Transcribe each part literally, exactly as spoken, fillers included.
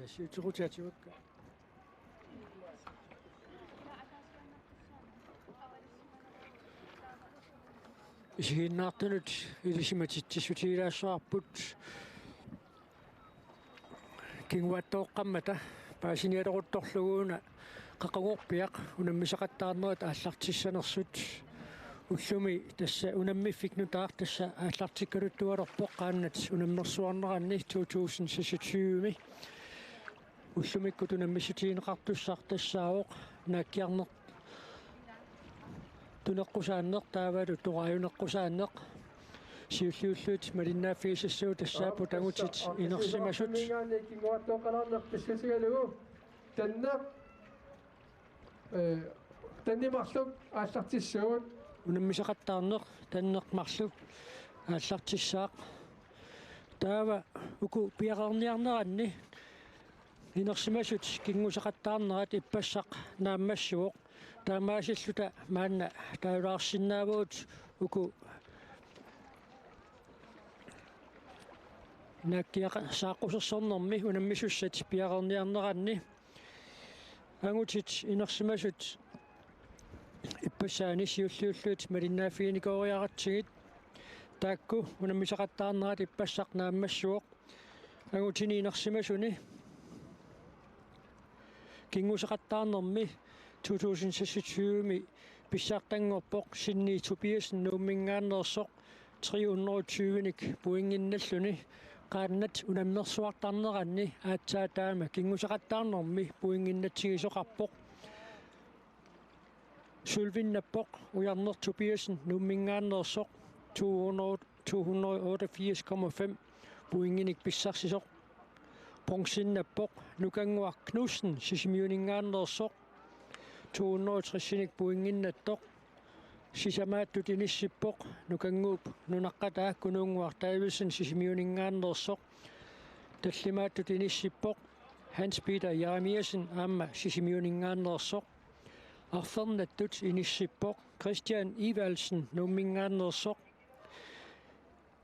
Siutequtaatigut. Isiginnaartunut ilisimatitsissutigilaassavaagut. Kinguaattooqqammata paasinialeruttorlugu una qaqugorpiaq unammisaqattaarnerat aallartissanersut. Ullumi tassa unammiffik nutaaq tassa aallartikkaluttualerpoq qaannat unammersuarneranni to tusind seksogtyve-mi. Ullumikkut unammissutigineqartussaq tassaavoq naakkiarnertuneqqusaanneq taavalu toraajuneqqusaanneq. Siulliullutik malinnaaffigisassavut tassaapput angutit inersimasut. Kinguaattooqqalaarneq tassatigalugu. Tanneq, eh, tanneq marluk aallartissavat. Unammisaqattaarneq tanneq marluk aallartissaaq. Taava uku piareerniarneranni inersimasut kinngusaqattaarnerat ippassaq naammassivoq. Taamaasilluta maanna taalaarsinnaavagut uku naakkiaq saaqqusersornermi unammisussat piareerniarneranni. Angutit inersimasut ippassaani siulliullutik malinnaaffiginikooriaratsigit. Taakku unammisaqattaarnerat ippassaq naammassivoq. Angutini inersimasuni kinngusaqattaarnermi to tusind seksogtyve-mi pissartanngorpoq Sinni Tobiassen Nuummingaanneersoq, tre hundrede og tyve-nik pointinnalluni. Qaannat unammersuartarneranni aatsaat taama kinngusaqattaarnermi pointinnatsigisoqarpoq. Sølvinnappoq Ujarneq Tobiassen Nuummingaanneersoq, to hundrede, to hundrede og otteogfirs komma fem pointinik pissarsisoq. Bronzinnappoq Nukannguaq Knudsen Sisimiuningaanneersoq, to hundrede og tres-inik pointinnattoq. Sisamaattut inissippoq Nukannguup nunaqqataa Kunuunnguaq Davidsen Sisimiuningaanneersoq. Tallimaattut inissippoq Hans Peter Jeremiassen aamma Sisimiuningaanneersoq. Arfernattut inissippoq Christian Evaldsen Nuummingaanneersoq.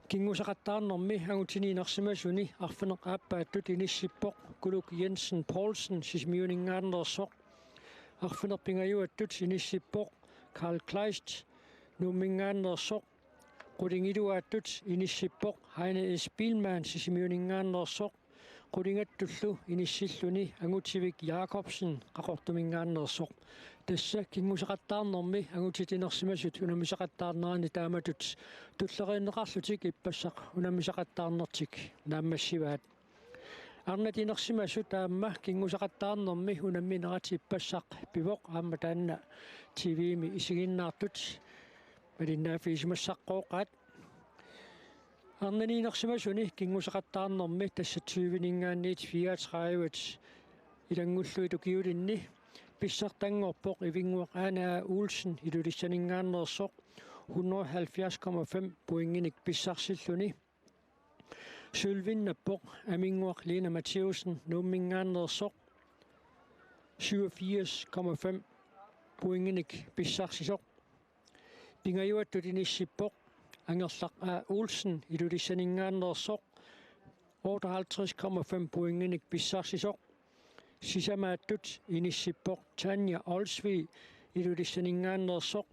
Kinngusaqattaarnermi angutini inersimasuni arfineq-aappaattut inissippoq Kuluk Jensen Poulsen Sisimiuningaanneersoq. Arfineq-pingajuattut inissippoq Karl Kleist Nuummingaanneersoq. Qulingiluaattut inissippoq Heine S. Biilmann Sisimiuningaanneersoq. Qulingattullu inissilluni Angutivik Jakobsen Qaqortumingaanneersoq. Tassa kinngusaqattaarnermi angutit inersimasut unammisaqattaarneranni taamatut tulleriinneqarlutik ippassaq unammisaqattaarnertik naammassivaat. Arnat inersimasut aamma kinngusaqattaarnermi unamminerat ippassaq pivoq aamma taanna T V-mi isiginnaartut malinnaaffigisimagassaqaat. Arnani inersimasuni kinngusaqattaarnermi tassa tyve-ninngaanniit fireogtredive-t ilanngullugit ukiulinni pissartanngorpoq Ivinnguaq Ane A. Olsen Ilulissaninngaanneersoq, hundrede og halvfjerds komma fem pointinik pissarsilluni. Sølvinnappoq Aminnguaq Lena Mathæussen Nuummingaanneersoq, syvogfirs komma fem pointinik pissarsisoq. Pingajuattut inissippoq Angerlaq A. Olsen Ilulissaninngaanneersoq, otteoghalvtreds komma fem pointinik pissarsisoq. Sisamaattut inissippoq Tanja Olsvig Ilulissaninngaanneersoq,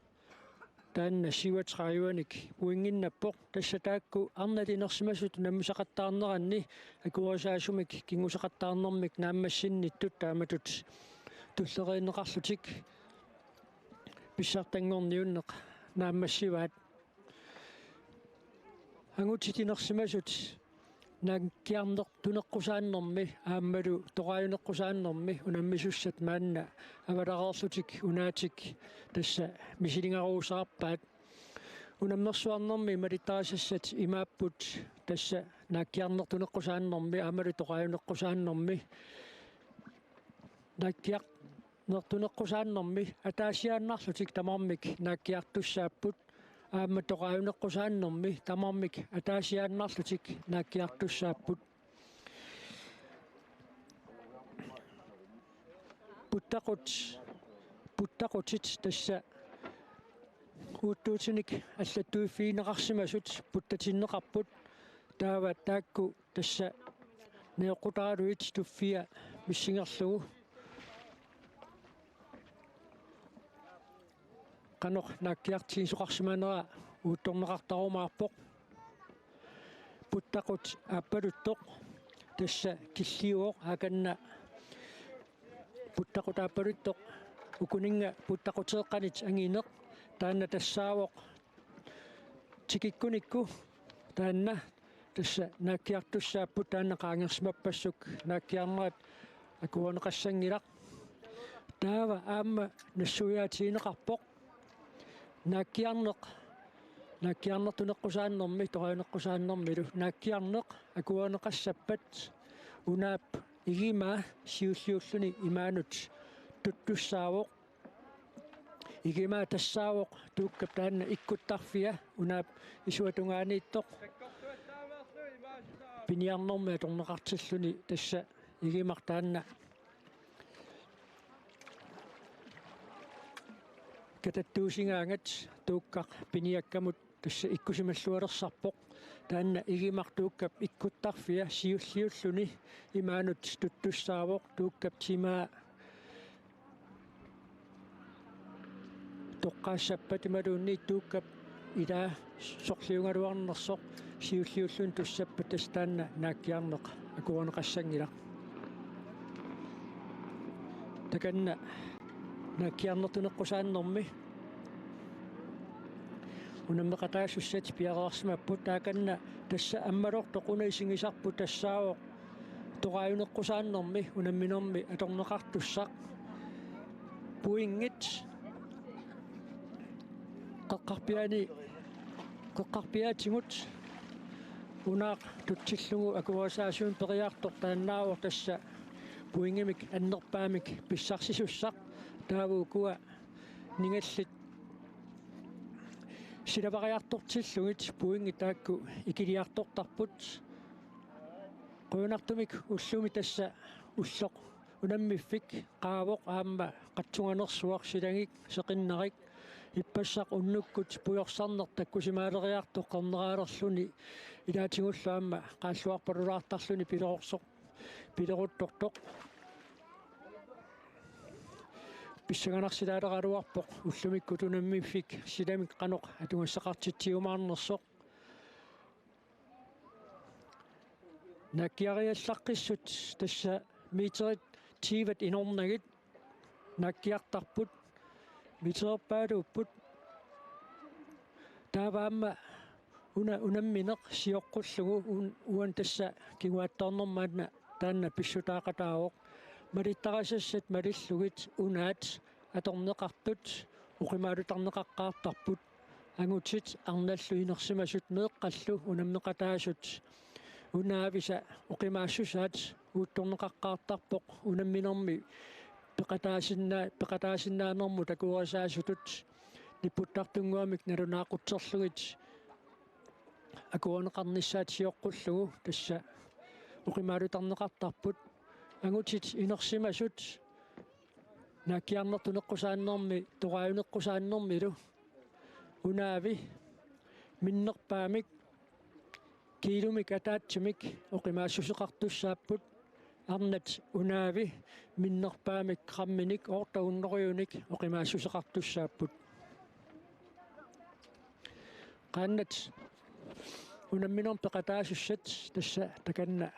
taanna syvogtredive-nik pointinnappoq. Tassa taakku arnat inersimasut unammisaqattaarneranni akuerisaasumik kinngusaqattaarnermik naammassinnittut taamatut tulleriinneqarlutik pissartanngorniunneq naammassivaat. Angutit inersimasut naakkiarnertuneqqusaannermi aammalu toraajuneqqusaannermi unammisussat maanna avalareerlutik unaatik tassa misiligaruusaarpaat. Unammersuarnermi malittarisassat imaapput tassa naakkiarnertuneqqusaannermi aammalu toraajuneqqusaannermi. Naakkiarnertuneqqusaannermi ataasiaannarlutik tamarmik naakkiartussaapput, aamma toraajuneqqusaannermi tamarmik ataasiaannarlutik naakkiartussaapput. Puttaqut, puttaqutit tassa uuttuutinik allattuiffigineqarsimasut puttatinneqarput, taava taakku tassa Najoqqutaraluit tuffia missingerlugu qanoq naakkiartigisoqarsimanera uuttorneqartarumaarpoq. Puttaqut aappaluttoq tassa killiuvoq, aakanna puttaqut aappaluttoq ukuninnga puttaquteeqqanit angineq, taanna tassaavoq tikikkunikku taanna tassa naakkiartussaapput, taanna qaangersimappassuk naakkiarnerat akuerineqassanngilaq. Taava aamma nassuiaatigineqarpoq naakkiarneq, naakkiarnertuneqqusaannermi torajuneqqusaannermilu naakkiarneq akuerineqassappat unaap igimaa siulliulluni imaanut tuttussaavoq. Igimaa tassaavoq tuukkap taanna ikkuttarfia unaap isuata tungaaniittoq piniarnermi atorneqartilluni. Tassa igimaq taanna katattuusigaangat tuukkaq piniakkamut tassa ikkusimallualersarpoq. Taanna igimaq tuukkap ikkuttarfia siulliulluni imaanut tuttussaavoq, tuukkap timaa toqqaassappat imaluunniit tuukkap ilaa sorliugaluarnersoq siulliulluni tussappat, tassa taanna naakkiarneq akuerineqassanngilaq. Takanna naakkiarnertuneqqusaannermi unammeqataasussat piareersimapput. Aakanna tassa ammalortoq una isigisarput tassaavoq torajuneqqusaannermi unamminermi atorneqartussaq. Pointit qeqqarpiaani, qeqqarpiaatigut unaaq tutsillugu akuerisaasunik periartoq taannaavoq tassa pointimik annerpaamik pissarsisussaq. Taava ukua ningallit silavariartortillugit pointit taakku ikiliartortarput. Qujanartumik ullumi tassa ulloq unammiffik qaavoq aamma qatsunganersuaq silagik seqinnarik ippassaq unnukkut pujorsarneq takkusimaaleriartoq qerneraalerluni ilaatigullu aamma qaalluarpalulaartarluni pilerorsoq pileruttortoq. Pissanganarsilaaleraluarpoq ullumikkut unammiffik silamik qanoq atugassaqartitsiumaarnersoq. Naakkiariallaqqissut tassa meterit tyvet inornagit naakkiartarput, metererpaaluupput. Taava aamma una unammineq sioqqullugu un-, uani tassa kinguaattoornermi maanna taanna pissutaaqataavoq. Malittarisassat malillugit unaat atorneqartut oqimaalutarneqaqqaartarput. Angutit arnallu inersimasut meeqqallu unammeqataasut unaavisa oqimaassusaat uuttorneqaqqaartarpoq unamminermi peqataasinna-, peqataasinnaanermut akuerisaasutut nipputtartunnguamik nalunaaqutserlugit akuerineqarnissaat sioqqullugu tassa oqimaalutarneqartarput. Angutit inersimasut naakkiarnertuneqqusaannermi torajuneqqusaannermilu unaavi minnerpaamik kiilumik ataatsimik oqimaassuseqartussaapput. Arnat unaavi minnerpaamik gramminik otte hundredinik oqimaassuseqartussaapput. Qaannat unamminermi peqataasussat tassa takanna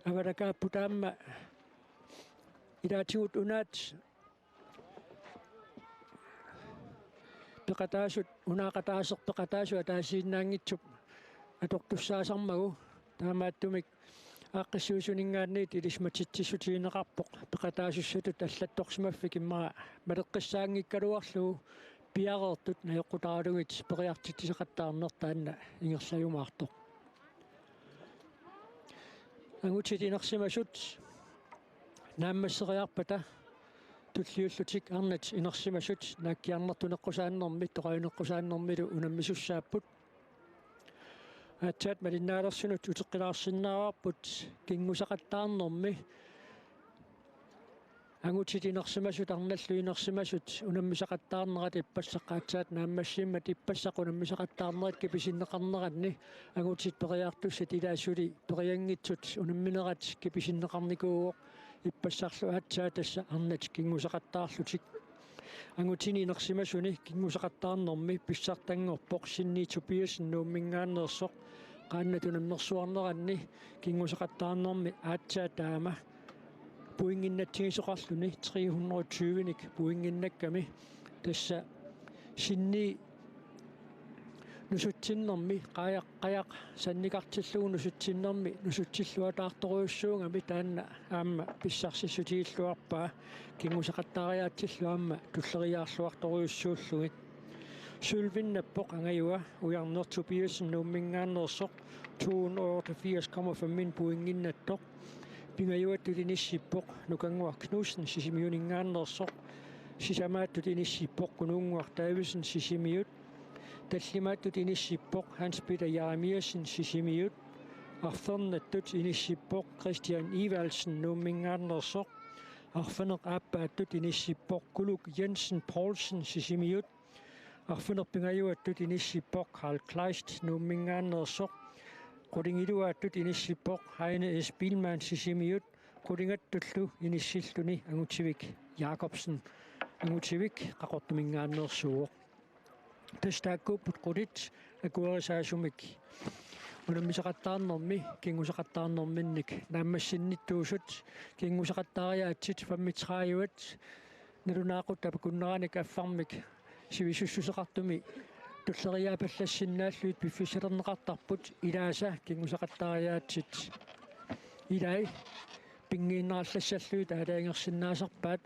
avalakaapput aamma ilaatigut unaat peqataasut, unaaqataaseq peqataasut ataasiinnaanngitsup atortussaasarmagu, taamaattumik aaqqissuisuninngaanniit ilisimatitsissutigineqarpoq peqataasussatut allattorsimaffik immaqa maleqqissaanngikkaluarlugu piareertut najoqqutaralugit periartitsisoqattaarneq taanna ingerlajumaartoq. Angutit inersimasut naammasseriarpata tulliullutik arnat inersimasut naakkiarnertuneqqusaannermi torajuneqqusaannermilu unammisussaapput. Aatsaat malinnaalersunut uteqqilaarsinnaavarput kinngusaqattaarnermi Angutit inersimasut, arnallu inersimasut, unammisaqattaarnerat ippassaq aatsaat naammassimmat ippassaq unammisaqattaarnerit kipisinneqarneranni angutit periartussat ilaat suli perianngitsut unamminerat kipisinneqarnikuuvoq ippassarlu aatsaat tassa arnat kinngusaqattaarlutik. Angutini inersimasuni kinngusaqattaarnermi pissartanngorpoq Sinni Tobiassen Nuummingaanneersoq, qaannat unammersuarneranni kinngusaqattaarnermi aatsaat taama pointinnatsigisoqarluni tre hundrede og tyve-nik pointinnakkami. Tassa Sinni nusutsinnermi qajaq, qajaq sannikartillugu nusutsinnermi nusutsilluataartorujussuugami taanna aamma pissarsissutigilluarpaa kinngusaqattaariaatsillu aamma tulleriiaarluartorujussuullugit. Sølvinnappoq angajua Ujarneq Tobiassen Nuummingaanneersoq, to hundrede og otteogfirs komma fem pointinnattoq. Pingajuattut inissippoq Nukannguaq Knudsen Sisimiuningaanneersoq, sisamaattut inissippoq Kunuunnguaq Davidsen Sisimiut, tallimaattut inissippoq Hans Peter Jeremiassen Sisimiut, arfernattut inissippoq Christian Evaldsen Nuummingaanneersoq, arfineq-aappaattut inissippoq Kuluk Jensen Poulsen Sisimiut, arfineq-pingajuattut inissippoq Karl Kleist Nuummingaanneersoq, qulingiluaattut inissippoq Heine S. Biilmann Sisimiut, qulingattullu inissilluni Angutivik Jakobsen, Angutivik Qaqortumingaanneersuuvoq. Tassa taakkuupput qulit akuerisaasumik unammisaqattaarnermi kinngusaqattaarnerminnik naammassinnittuusut. Kinngusaqattaariaatsit femogtredive-t nalunaaqutap akunnerannik affarmik sivisussuseqartumi tulleriiaapallassinnaallutik piffissalerneqartarput, ilaasa kinngusaqattaariaatsit ilai pinngiinnarallassallugit aalajangersinnaasarpaat.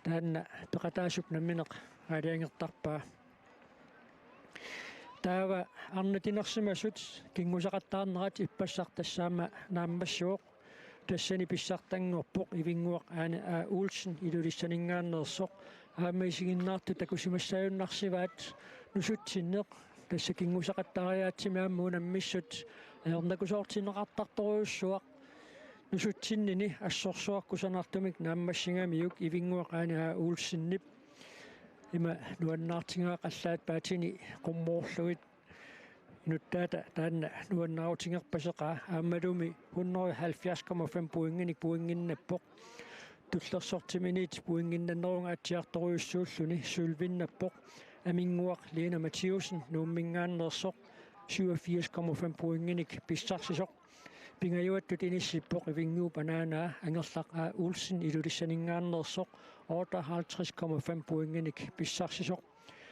Taanna peqataasup nammineq aalajangertarpaa. Taava arnat inersimasut kinngusaqattaarnerat ippassaq tassaammat naammassivoq. Tassani pissartanngorpoq Ivinnguaq Ane A. Olsen Ilulissaningaanneersoq. Aamma isiginnaartut takusimassaajunnarsivaat nusutsinneq. Tassa kinngusaqattaariaatsimik aamma unammissut ajornakusoortinneqartartorujussuaq. Nusutsinnini assorsuaq kusanartumik naammassigamiuk Ivinnguaq Ane A. Olsenip. Ima nuannaartigaaq allaat paatini qummoorlugit. Inuttaata taanna nuannaarutigerpaseqaa, aammalumi hundrede og halvfjerds komma fem pointinik pointinnappoq. Tullersortiminit pointinnannerugami aatsiartorujussuulluni sølvinnappoq Aminnguaq Lena Mathiussen Nuummingaanneersoq, syvogfirs komma fem pointinik pissarsisoq. Pingajuattut inissippoq Ivinnguup anaanaa Angerlaq A. Olsen Ilulissaningaanneersoq, otteoghalvtreds komma fem pointinik pissarsisoq.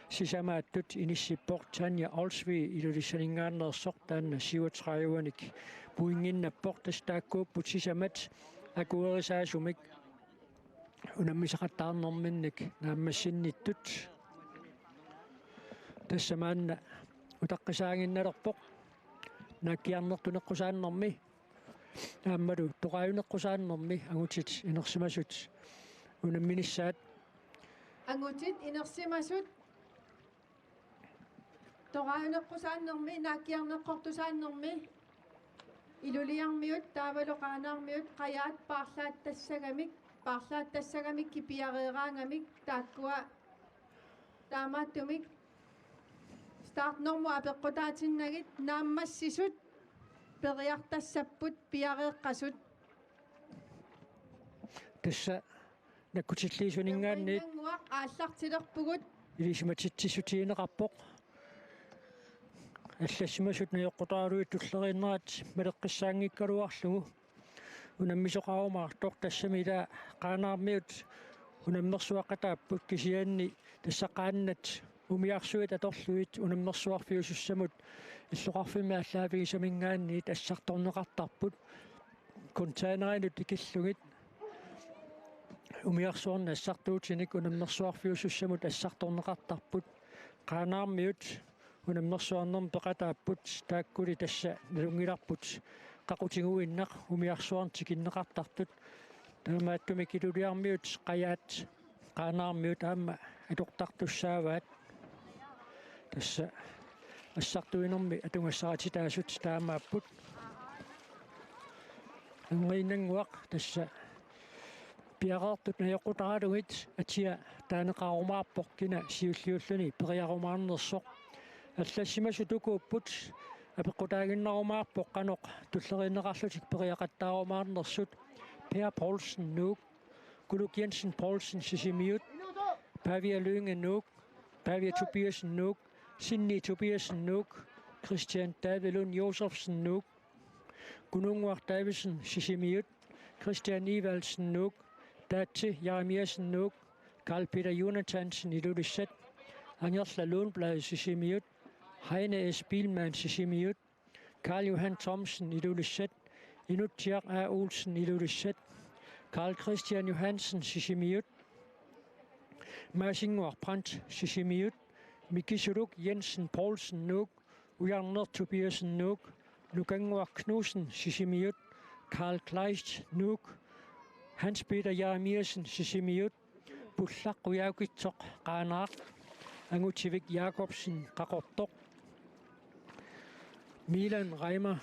Sisamaattut inissippoq Tanja Olsvig Ilulissaningaanneersoq, taanna syvogtredive-nik pointinnappoq. Tassa taakkuupput sisamat akuerisaasumik unammisaqattaarnerminnik naammassinnittut. Tassa maanna utaqqisaaginnalerpoq naakkiarnertuneqqusaannermi aammalu toqaajuneqqusaannermi angutit inersimasut unamminissaat. Angutit inersimasut toqaajuneqqusaannermi, naakkiarneqqortusaannermi Iluliarmiut taavalu Qaanaarmiut qajaat paarlaattassagami, paarlaattassagami kipiareeraangami taakkua taamaattumik startnummer apeqqutaatinnagit naammassisut periartassapput piareeqqasut. Tassa nakkutilliisuninngaanniit Uinnannguaq aallartilerpugut. Ilisimatitsissutigineqarpoq. Allassimasut najoqqutaraluit tulleriinnerat maleqqissaanngikkaluarlugu unammisoqarumaartoq. Tassami ila Qaanaarmiut unammersuaqataapput, kisianni tassa qaannat umiarsuit atorlugit unammersuarfiusussamut illoqarfimmi aallaavigisaminngaanniit assartorneqartarput. Containerinut tikillugit umiarsuarneq assartuutinik unammersuarfiusussamut assartorneqartarput. Qaanaarmiut unammersuarnermi peqataapput, taakkuli tassa nalunngilarput qaqutiguinnaq umiarsuarneq tikinneqartartut. Taamaattumik Iluliarmiut qajaat Qaanaarmiut aamma atortartussaavaat. Tassa assartuinermi atugassarititaasut taamaapput. Uinnannguaq tassa Piareertut najoqqutaralugit atia taaneqarumaarpoq kina siulliulluni periarumaarnersoq. Allassimasut ukuupput, apeqqutaaginnarumaarpoq qanoq tulleriinneqarlutik periaqattaarumaarnersut. Per Poulsen, Nuuk. Kuluk Jensen Poulsen, Sisimiut. Pavia Lynge, Nuuk. Pavia Tobiassen, Nuuk. Sinni Tobiassen, Nuuk. Christian David Lund Josefsen, Nuuk. Kununnguaq Davidsen, Sisimiut. Christian Evaldsen, Nuuk. Taatsi Jeremiassen, Nuuk. Karl Peter Jonathansen, Ilulissat. Angerla Lundblad, Sisimiut. Heine S. Biilmann, Sisimiut. Karl Johan Thomsen, Ilulissat. Inutsiaq A. Olsen, Ilulissat. Karl Christian Johansen, Sisimiut. Maasinnguaq Brandt, Sisimiut. Mikisuluk Jensen Poulsen, Nuuk. Ujarneq Tobiassen, Nuuk. Nukannguaq Knudsen, Sisimiut. Karl Kleist, Nuuk. Hans Peter Jeremiassen, Sisimiut. Pullaq Qujaukitsoq, Qaanaaq. Angutivik Jakobsen, Qaqortoq. Milan Reimer,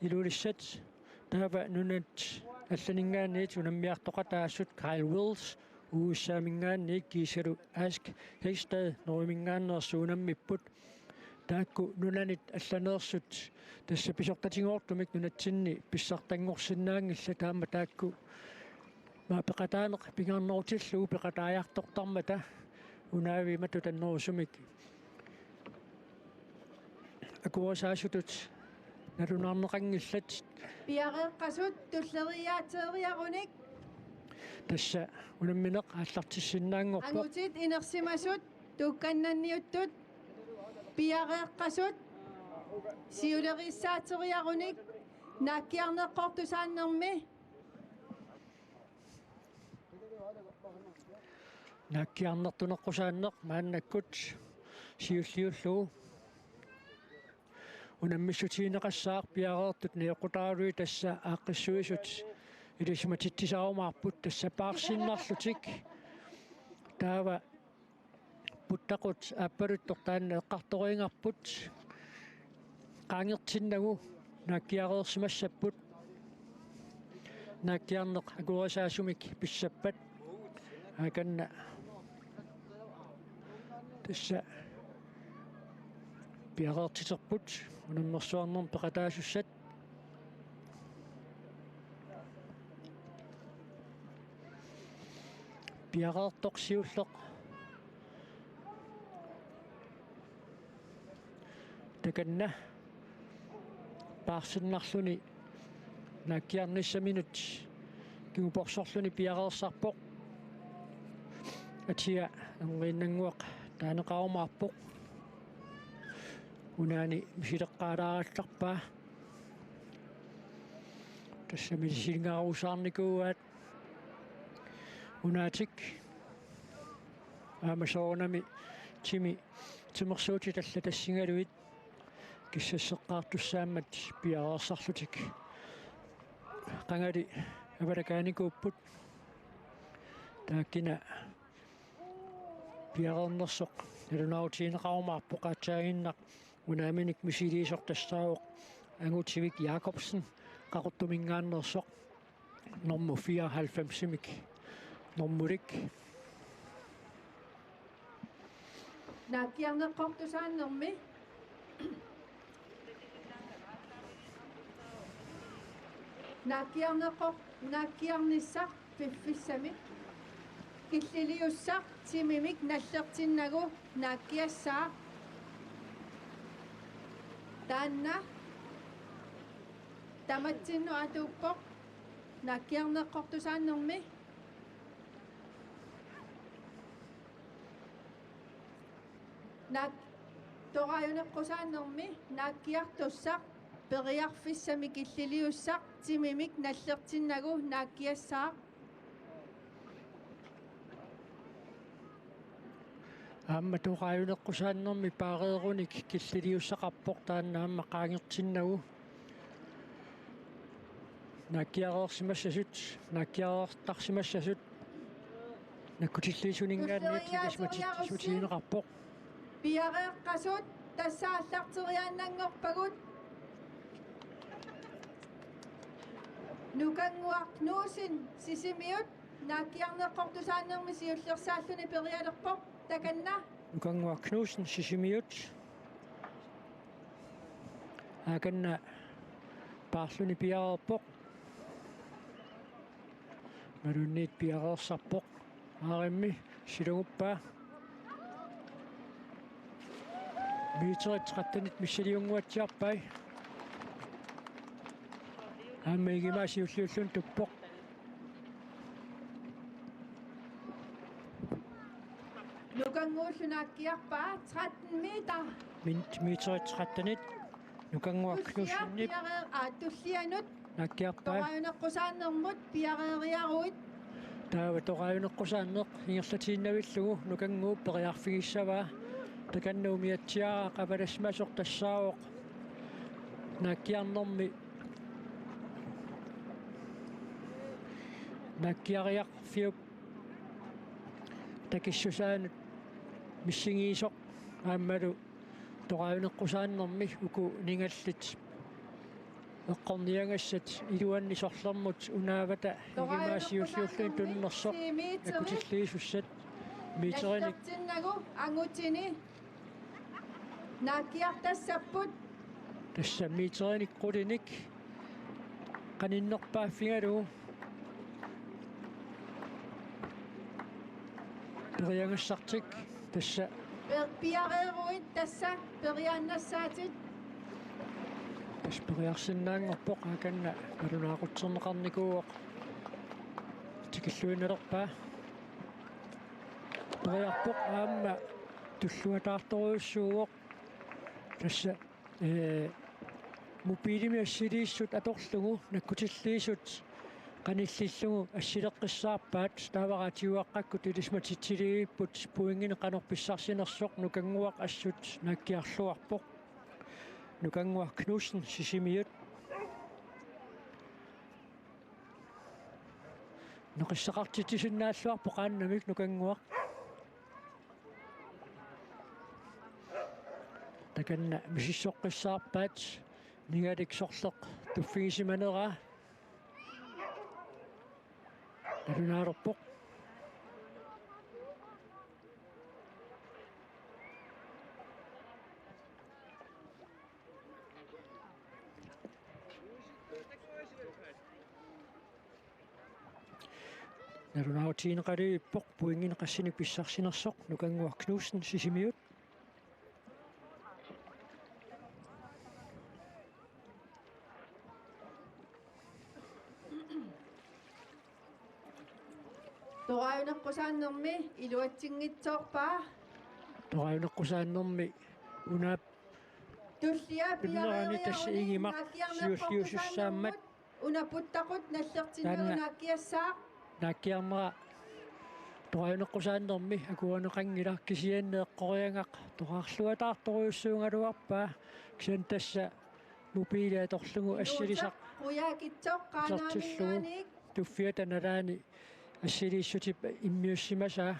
Ilulissat. Taava nunat allaninngaanniit unammiartoqataasut Kyle Wills U S A-minngaanniit kiisalu Ask Hestad Norgeminngaanneersut unammipput. Taakku nunanit allaneersut tassa pisortatigoortumik nunatsinni pissartanngorsinnaanngillat, taama taakku ma peqataaneq pingaarnerutillugu peqataajartortarmata unaavi imatut annerusumik akuerisaasutut nalunaarneqanngillat. Piareeqqasut tulleriiaateeriarunik. Tassa unammineq aallartissinnaanngorpoq. Angutit inersimasut tuukkannanniuttut. Piareeqqasut siulerissaateriarunik naakkiarneqqortusaannermi. Naakkiarnertuneqqusaanneq maannakkut siulliullugu unammissutigineqassaaq piareertut najoqqutaralugit, tassa aaqqissuisut ilisimatitsisaarumaarput, tassa paarsinnarlutik. Taava puttaqut aappaluttoq taanna eqqartoriinnarput. Qaangertinnagu naakkiareersimassapput. Naakkiarneq akuerisaasumik pissappat. Aakanna tassa piareertiterput unammersuarnermi peqataasussat. Piareertoq siulleq takanna paarsinnarluni naakkiarnissaminut kinguporsorluni piareersarpoq. Atia Erniinnannguaq taaneqarumaarpoq. Unaani misileqqaalaarallarpaa. Tassa misilingaruusaarnikuuaat unaatik. Aamma soorunami timi timersuutit alla tassigalugit kissasseqqaartussaammat piareersarlutik qangali avalakaanikuupput. Taakkina piareernersoq nalunaarutigineqarumaarpoq, aatsaaginnaq unaaminik misiliisoq tassaavoq Angutivik Jakobsen, Qaqortuminngaanneersoq, normu fireoghalvfemsimik normulik. Naakkiarneqqortusaannermi. Naakkiarneqqor-, naakkiarnissaq piffissamik. Killiliussaq timimik nallertinnagu naakkiassaaq. Taanna tamatsinnut atuuppoq naakkiarneqqortusaannermi. Naak-, toraajuneqqusaannermi naakkiartussaq periarfissamik killiliussaq timimik nallertinnagu naakkiassaaq. Aamma toraajuneqqusaannermi paareerunik killiliussaqarpoq, taanna aamma qaangertinnagu. Naakkiareersimassasut, naakkiareertarsimassasut nakkutilliisuninngaanniit ilisimatitsissutigineqarpoq. Piareeqqasut tassa aallarteriaannanngorpagut. Nukannguaq Knudsen, Sisimiut, Naakkiarneqqortusaannermi siullersaalluni perialerpoq, takanna. Nukannguaq Knudsen, Sisimiut. Akanna paarluni piareerpoq. Malunnit piareersarpoq. Aarimmi siluguppaa. Meterit trettenit missiliunnguatsiarpai. Aamma Ingimaaq siulliulluni tuppoq. Nukannguullu naakkiarpaa tretten meter. Min-, meterit trettenit. Nukannguaq Knudsenip. Piareer-, aa, tullianut. Naakkiarpaa. Toraajuneqqusaannermut piareeriaruit. Taava toraajuneqqusaanneq ingerlatiinnavillugu Nukannguup periarfigissavaa. Takanna umiatsiaraa qavalassimasoq tassaavoq naakkiarnermi naakkiariarfiup takissusaanut missingiisoq aammalu toraajuneqqusaannermi uku ningallit eqqorniagassat iluanni sorlermut unaavata Ingimaaq siulliulluni tunnersoq. Toraajuneqqusaannermi ti meterit. Nakkutilliisussat meterinik. Nallertinnagu angutini naakkiartassapput. Tassa meterinik qulinik qaninnerpaaffigalugu periagassartik tassa. Pe-, piareeruit tassa periaannassaatit. Tassa periarsinnaanngorpoq, akanna nalunaaqutserneqarnikuuvoq. Tikilluinnalerpaa. Periarpoq aamma tulluataartorujussuuvoq. Tassa, ee, mobiilimik assiliissut atorlugu nakkutilliisut qanillillugu assileqqissaarpaat, taava raatiuaqqakkut ilisimatitsilivipput pointinik qanoq pissarsinersoq. Nukannguaq assut naakkiarluarpoq. Nukannguaq Knudsen, Sisimiut. Neqissaqartitsisinnaalluarpoq aannamik Nukannguaq. Takanna misissoqqissaarpaat, ningalik sorleq tuffigisimaneraa. Nalunaalerpoq. Nalunaarutigineqalivippoq pointinik qassinik pissarsinersoq Nukannguaq Knudsen, Sisimiut. Toraajuneqqusaannermi iluatsinngitsoorpaa. Toraajuneqqusaannermi unaap tullia pinnerani tassa piareeriaruni Ingimaaq naakkiarneqartusaannermut siulliusussaammat. Una puttaqut nallertinnagu taanna naakkiassaaq. Naakkiarnera toraajuneqqusaannermi akuerineqanngilaq, kisianni eqqoriagaq toraarluataartorujussuugaluarpaa, kisianni tassa mobiili atorlugu assilisaq. Nuuteq qujaakitsoq qaanaamiinngaanniit. Tuffiata nalaani assiliissutip immiussimasaa.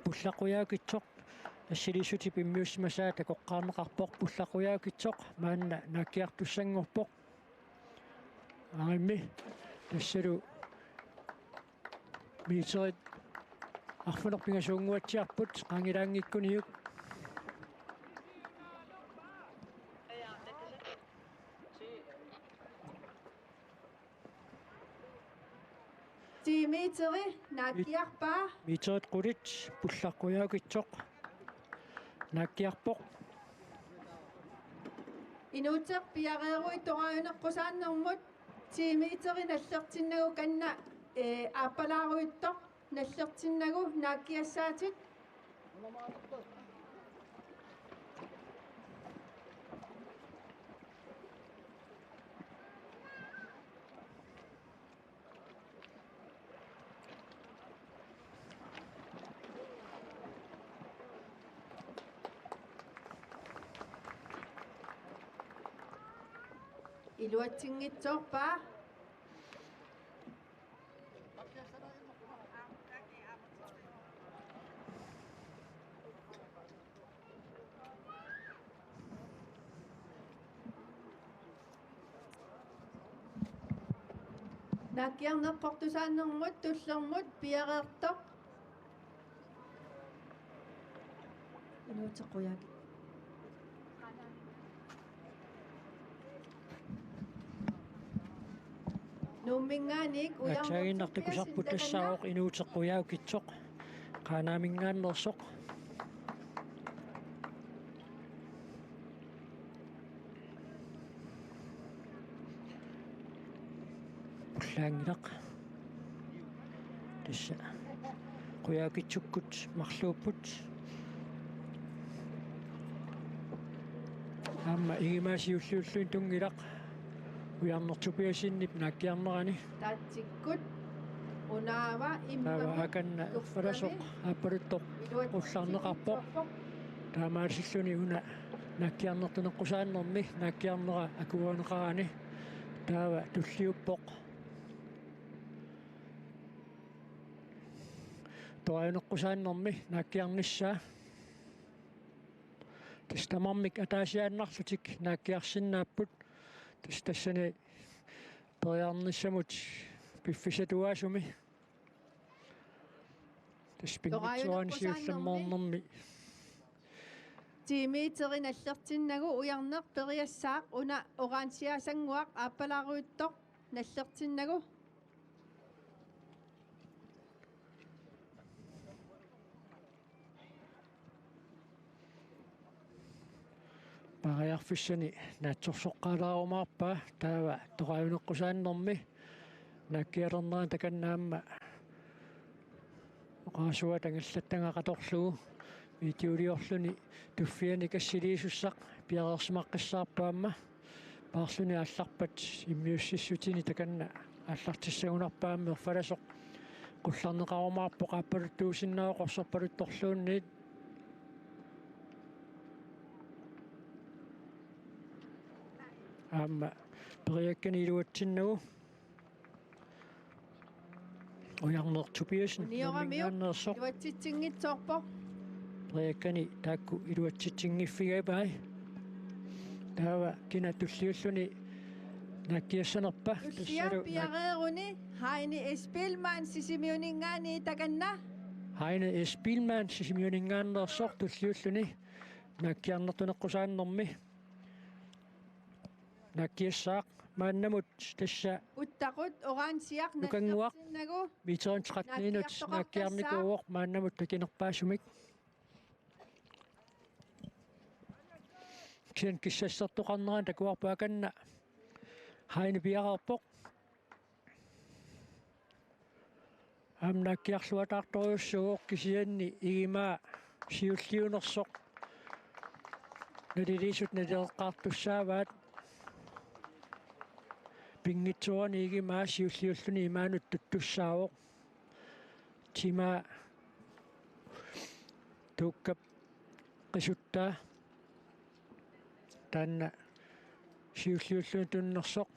Pullaq qujaakitsoq assiliissutip immiussimasaa takoqqaarneqarpoq. Pullaq qujaakitsoq maanna naakkiartussanngorpoq. Aarimmi tassalu meterit arfineq-pingasuunnguatsiarput qaangilaanngikkuniuk. Ti meteri naakkiarpaa. Meterit qulit, pullaq qujaakitsoq naakkiarpoq. Inuuteq piareeruit toraajuneqqusaannermut ti meteri nallertinnagu kanna, ee, aappalaarujuttoq nallertinnagu naakkiassaatit. Iluatsinngitsoorpaa. Naakkiarneq eqqortusaannermut tullermut piareertoq. Inuuteq Qujaukitsoq. Nuumminngaanniit Ujarneq Tobiassen takanna. Aatsaannaq takusarput tassaavoq Inuuteq Qujaukitsoq. Qaanaaminngaanneersoq. Ullaanngilaq. Tassa Qujaukitsukkut marluupput. Aamma Igimaa siulliulluni tunngilaq Ujarneq Tobiassenip naakkiarnerani. Taatsikkut unaava immaqa. Taava Akanna Erfalasoq aappaluttoq qullarneqarpoq. Taamaasilluni una naakkiarnertuneqqusaannermi naakkiarnera akuerineqarani taava tulliuppoq. Torajuneqqusaannermi naakkiarnissaa. Tassa tamarmik ataasiaannarlutik naakkiarsinnaapput. Tassa tassani periarnissamut piffissatuaasumi. Tassa pinngitsoorani siullermeernermi. Ti meterit nallertinnagu Ujarneq periassaaq una orangiasannguaq aappalaarujuttoq nallertinnagu. Paariarfissani naatsorsoqqaalaarumaarpaa taava torajuneqqusaannermi naakkialernerani takanna aamma oqarasuaat angallattagaq atorlugu videoliorluni tuffianik assiliisussaq piareersimaqqissaarpoq aamma. Paarluni aallarpat immiussissutini takanna aallartissagunarpoq aamma Erfalasoq qullarneqarumaarpoq aappaluttuusinnaavoq qorsorpaluttorluunniit. Aamma periakkani iluatsinnagu. Ujarneq Tobiassen. Unioramiuk nuumminngaanneersoq. Iluatsitsinngitsoorpoq. Periakkani taakku iluatsitsinngiffigaat. Taava kina tulliulluni naakkiassanerpa? Tullia tassalu naak- piareeruni Heine S. Biilmann Sisimiuninngaanniit takanna. Heine S. Biilmann Sisimiuninngaanneersoq tulliulluni naakkiarnertuneqqusaannermi naakkiassaaq maannamut tassa. Uttaqut orangiaq nukannguaq nallertinnagu. Meterit tretten naakkiartoqartassaaq. Naakkiarnikuuvoq maannamut takinerpaasumik. Kisianni kissassertoqarnerani takuarput Akanna Heine piareerpoq. Aamma naakkiarluataartorujussuuvoq kisianni Igimaa siulliunersoq naliliisut naleqqaartussaavaat. Pinngitsoorani Igimaa siulliulluni imaanut tuttussaavoq. Timaa Tuukkap qisuttaa. Taanna siulliulluni tunnersoq.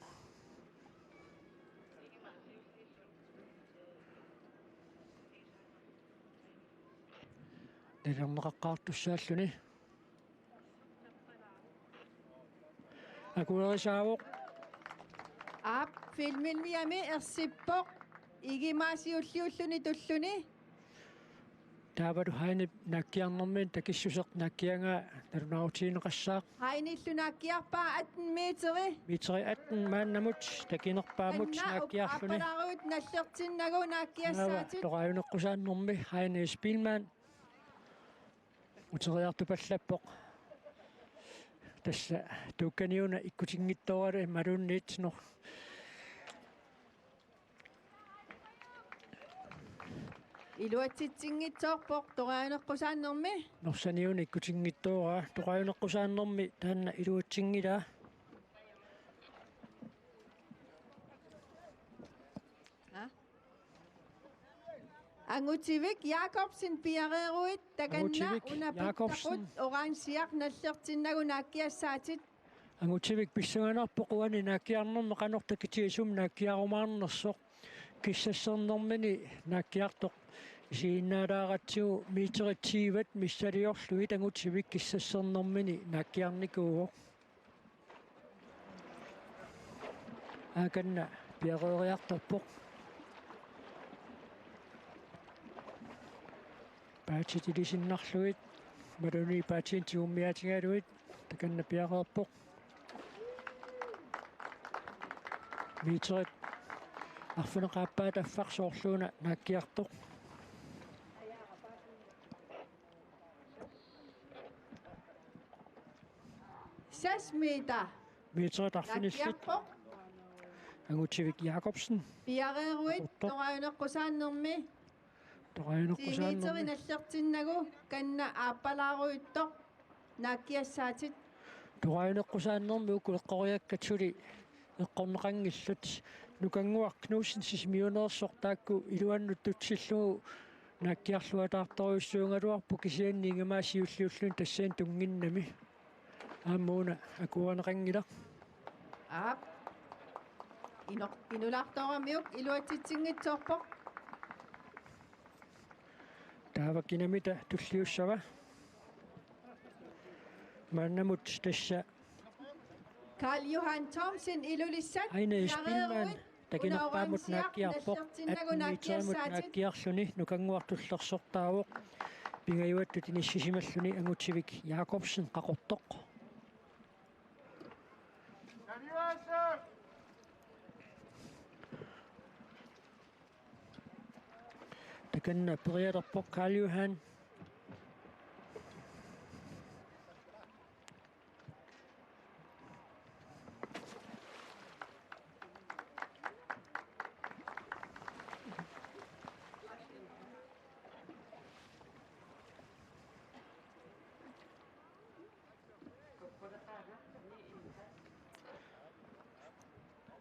Nalerneqaqqaartussaalluni. Akuerisaavoq. Aap, filmimmiami ersippoq. Igimaa siulliulluni tulluni. Taavalu Heinep naakkiarnerminik takissuseq naakkiagaa nalunaarutigineqassaaq. Heinellu naakkiarpaa atten meteri. Meteri atten maannamut takinerpaamut. Anna naakkiarluni. Appalaarujut nallertinnagu naakkiassaatit. Taava torajuneqqusaannermi Heine S. Biilmann uteriartupallappoq. Tassa tuukkaniuna ikkutinngitsoorani imaluunniit nor- Iluatsitsinngitsoorpoq torajuneqqusaannermi. Norsaniuna ikkutinngitsooraa, torajuneqqusaannermi taanna iluatsinngilaa. Aa. Angutivik Jakobsen piareeruit takanna. Angutivik una Jakobsen. Pittaqut orangiaq nallertinnagu naakkiassaatit. Angutivik pissanganarpoq uani naakkiarnermi qanoq takitigisumik naakkiarumaarnersoq. Kissassernermini naakkiartoq isiginnaalaaratsigu meterit tyvet missiliorlugit Angutivik kissassernermini naakkiarnikuuvoq. Akanna piareeriartorpoq. Paatsit ilisinnarlugit, imaluunniit paatsinik tigummiaatigalugit, takanna piareerpoq. Meterit arfineq-aappaa taffaq soorluuna naakkiartoq. Seks meter. Meterit arfinillit. Naakkiarpoq. Angutivik Jakobsen. Piareeruit. Ortoq. Torajuneqqusaannermi. Torajuneqqusaannermi. Ti meterit nallertinnagu, kanna aappalaarujuttoq. Naakkiassaatit. Torajuneqqusaannermi uku eqqoriakkat suli eqqorneqanngillat. Nukannguaq Knudsen Sisimiuneersoq taakku iluannut tutsillugu naakkiarluataartorujussuugaluarpoq, kisianni ingammik siulliulluni tassani tunnginnami. Aamma una akuerineqanngilaq. Aap. Ino-, inulaartooramiuk iluatsitsinngitsoorpoq. Taava kinamita tulliussava? Maannamut tassa Karl Johan Thomsen, Ilulissat. Aine Esbinman, piareeruit. Takinerpaamut una orange naakkiarpoq, nallertinnagu atten meterimut naakkiassaatit. Naakkiarluni, Nukannguaq Tullersortaavoq. Pingajuattut inissisimalluni Angutivik Jakobsen, Qaqortoq. Takanna perialerpoq Karl Johan.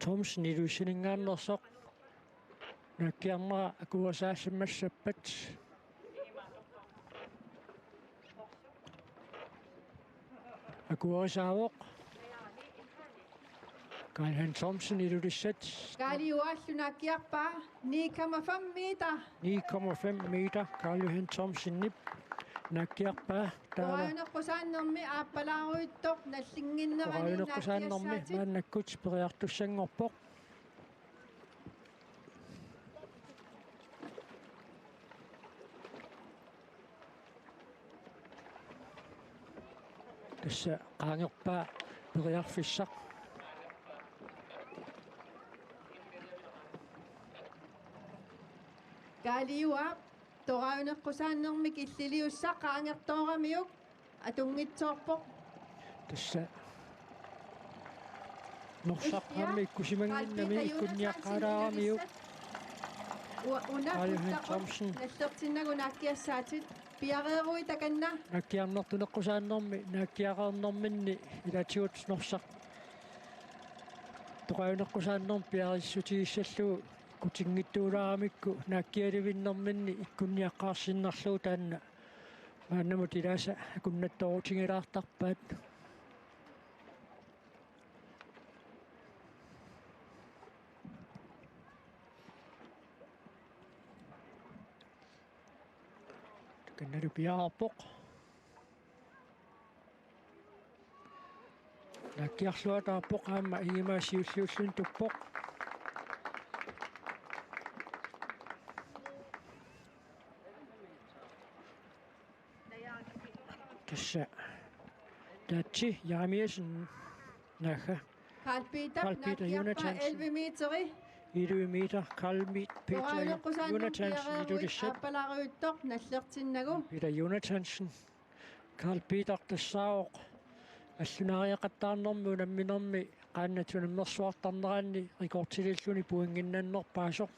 Thomsen Ilulissaninngaanneersoq. Naakkiarnera akuerisaassammata. Akuerisaavoq. Karl Johan Thomsen, Ilulissat. Kaaliuaallu naakkiarpaa ni komma fem meter. Ni komma fem meter, Karl Johan Thomsenip naakkiarpaa. Taava torajuneqqusaannermi aappalaarujuttoq, nallinnginnerani torajuneqqusaannermi naakkiassaatit. Maannakkut periartussanngorpoq. Tassa qaangerpaa periarfissaq. Kaaliuaap torajuneqqusaannermik illiliussaq qaangertooramiuk atunngitsoorpoq. Tassa Norsaq aamma ikkusimannginnami, ikkunniaqqaalaaramiuk. Una Karl Johan Thomsen. Nallertinnagu naakkiassaatit, piareeruit takanna. Naakkiarnertuneqqusaannermi, naakkiareernerminni ilaatigut Norsaq torajuneqqusaannermi piarissutigissallugu ikkutinngitsuulaaramikku naakkialivinnerminni ikkunniaqqaarsinnarlugu taanna maannamut ilaasa akunnattoorutigilaalertarpaat. Takannalu piareerpoq. Naakkiarluataarpoq aamma ingammik siulliulluni tuppoq. Tassa Taatsi Jeremiassen, naagga. Karl Peter, Karl Peter naakkiarpaa Jonathansen. Elleve meteri. Elleve meter, Karl Mi-, Peter Jonathansen, Ilulissat. Aappalaarujuttoq nallertinnagu. Peter Jonathansen. Karl Peter tassaavoq allunaariaqattaarnermi unamminermi qaannat unammersuartarneranni rekordililluni pointinnginnerpaasoq.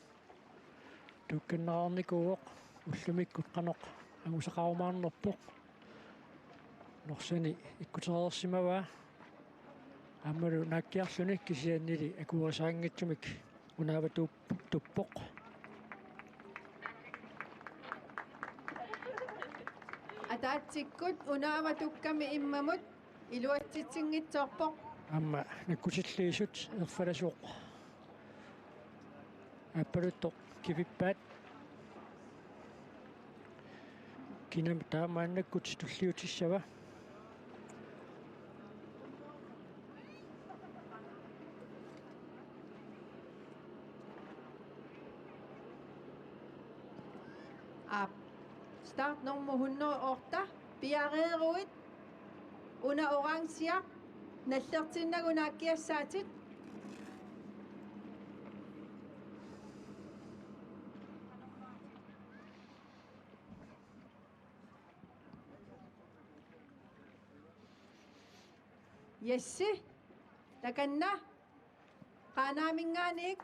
Tuukkannareernikuuvoq ullumikkut qanoq angusaqarumaarnerpoq. Norsani ikkutereersimavaa. Aammalu naakkiarluni kisiannili akuerisaanngitsumik unaava tup-, tuppoq. Ataatsikkut unaava tukkami immamut iluatsitsinngitsoorpoq. Aamma nakkutilliisut erfalasuup aappaluttoq kivippaat. Kinami taava maannakkut tulliutissava? Aap. Start nummer hundrede og otte. Piareeruit una orange nallertinnagu naakkiassaatit. Jessi, takanna. Qaanaaminngaanniit.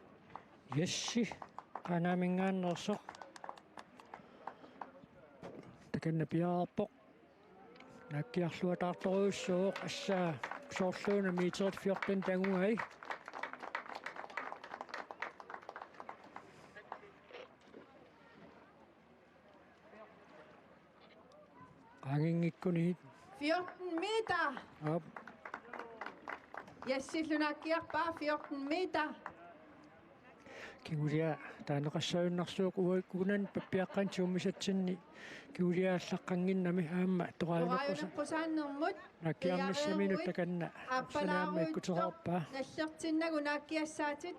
Jessi, Qaanaaminngaanneersoq. Takanna piareerpoq. Naakkiarluataartorujussuuvoq, assa soorluuna meterit fjorten angugai. Qaanginngikkuniit. Fjorten meter. Aap. Jessillu naakkiarpaa fjorten meter. Kingulia taaneqassaajunnarsuuvoq uagut ukunani pappiaqqanit tigummisatsinni kingulia allaqqannginnami aamma toraajunaqqusa-, toraajunaqqusaannermut naakkiarnissaminut piareeruit takanna aappalaaruit orsaani aamma ikkutereerpaa. Nallertinnagu naakkiassaatit.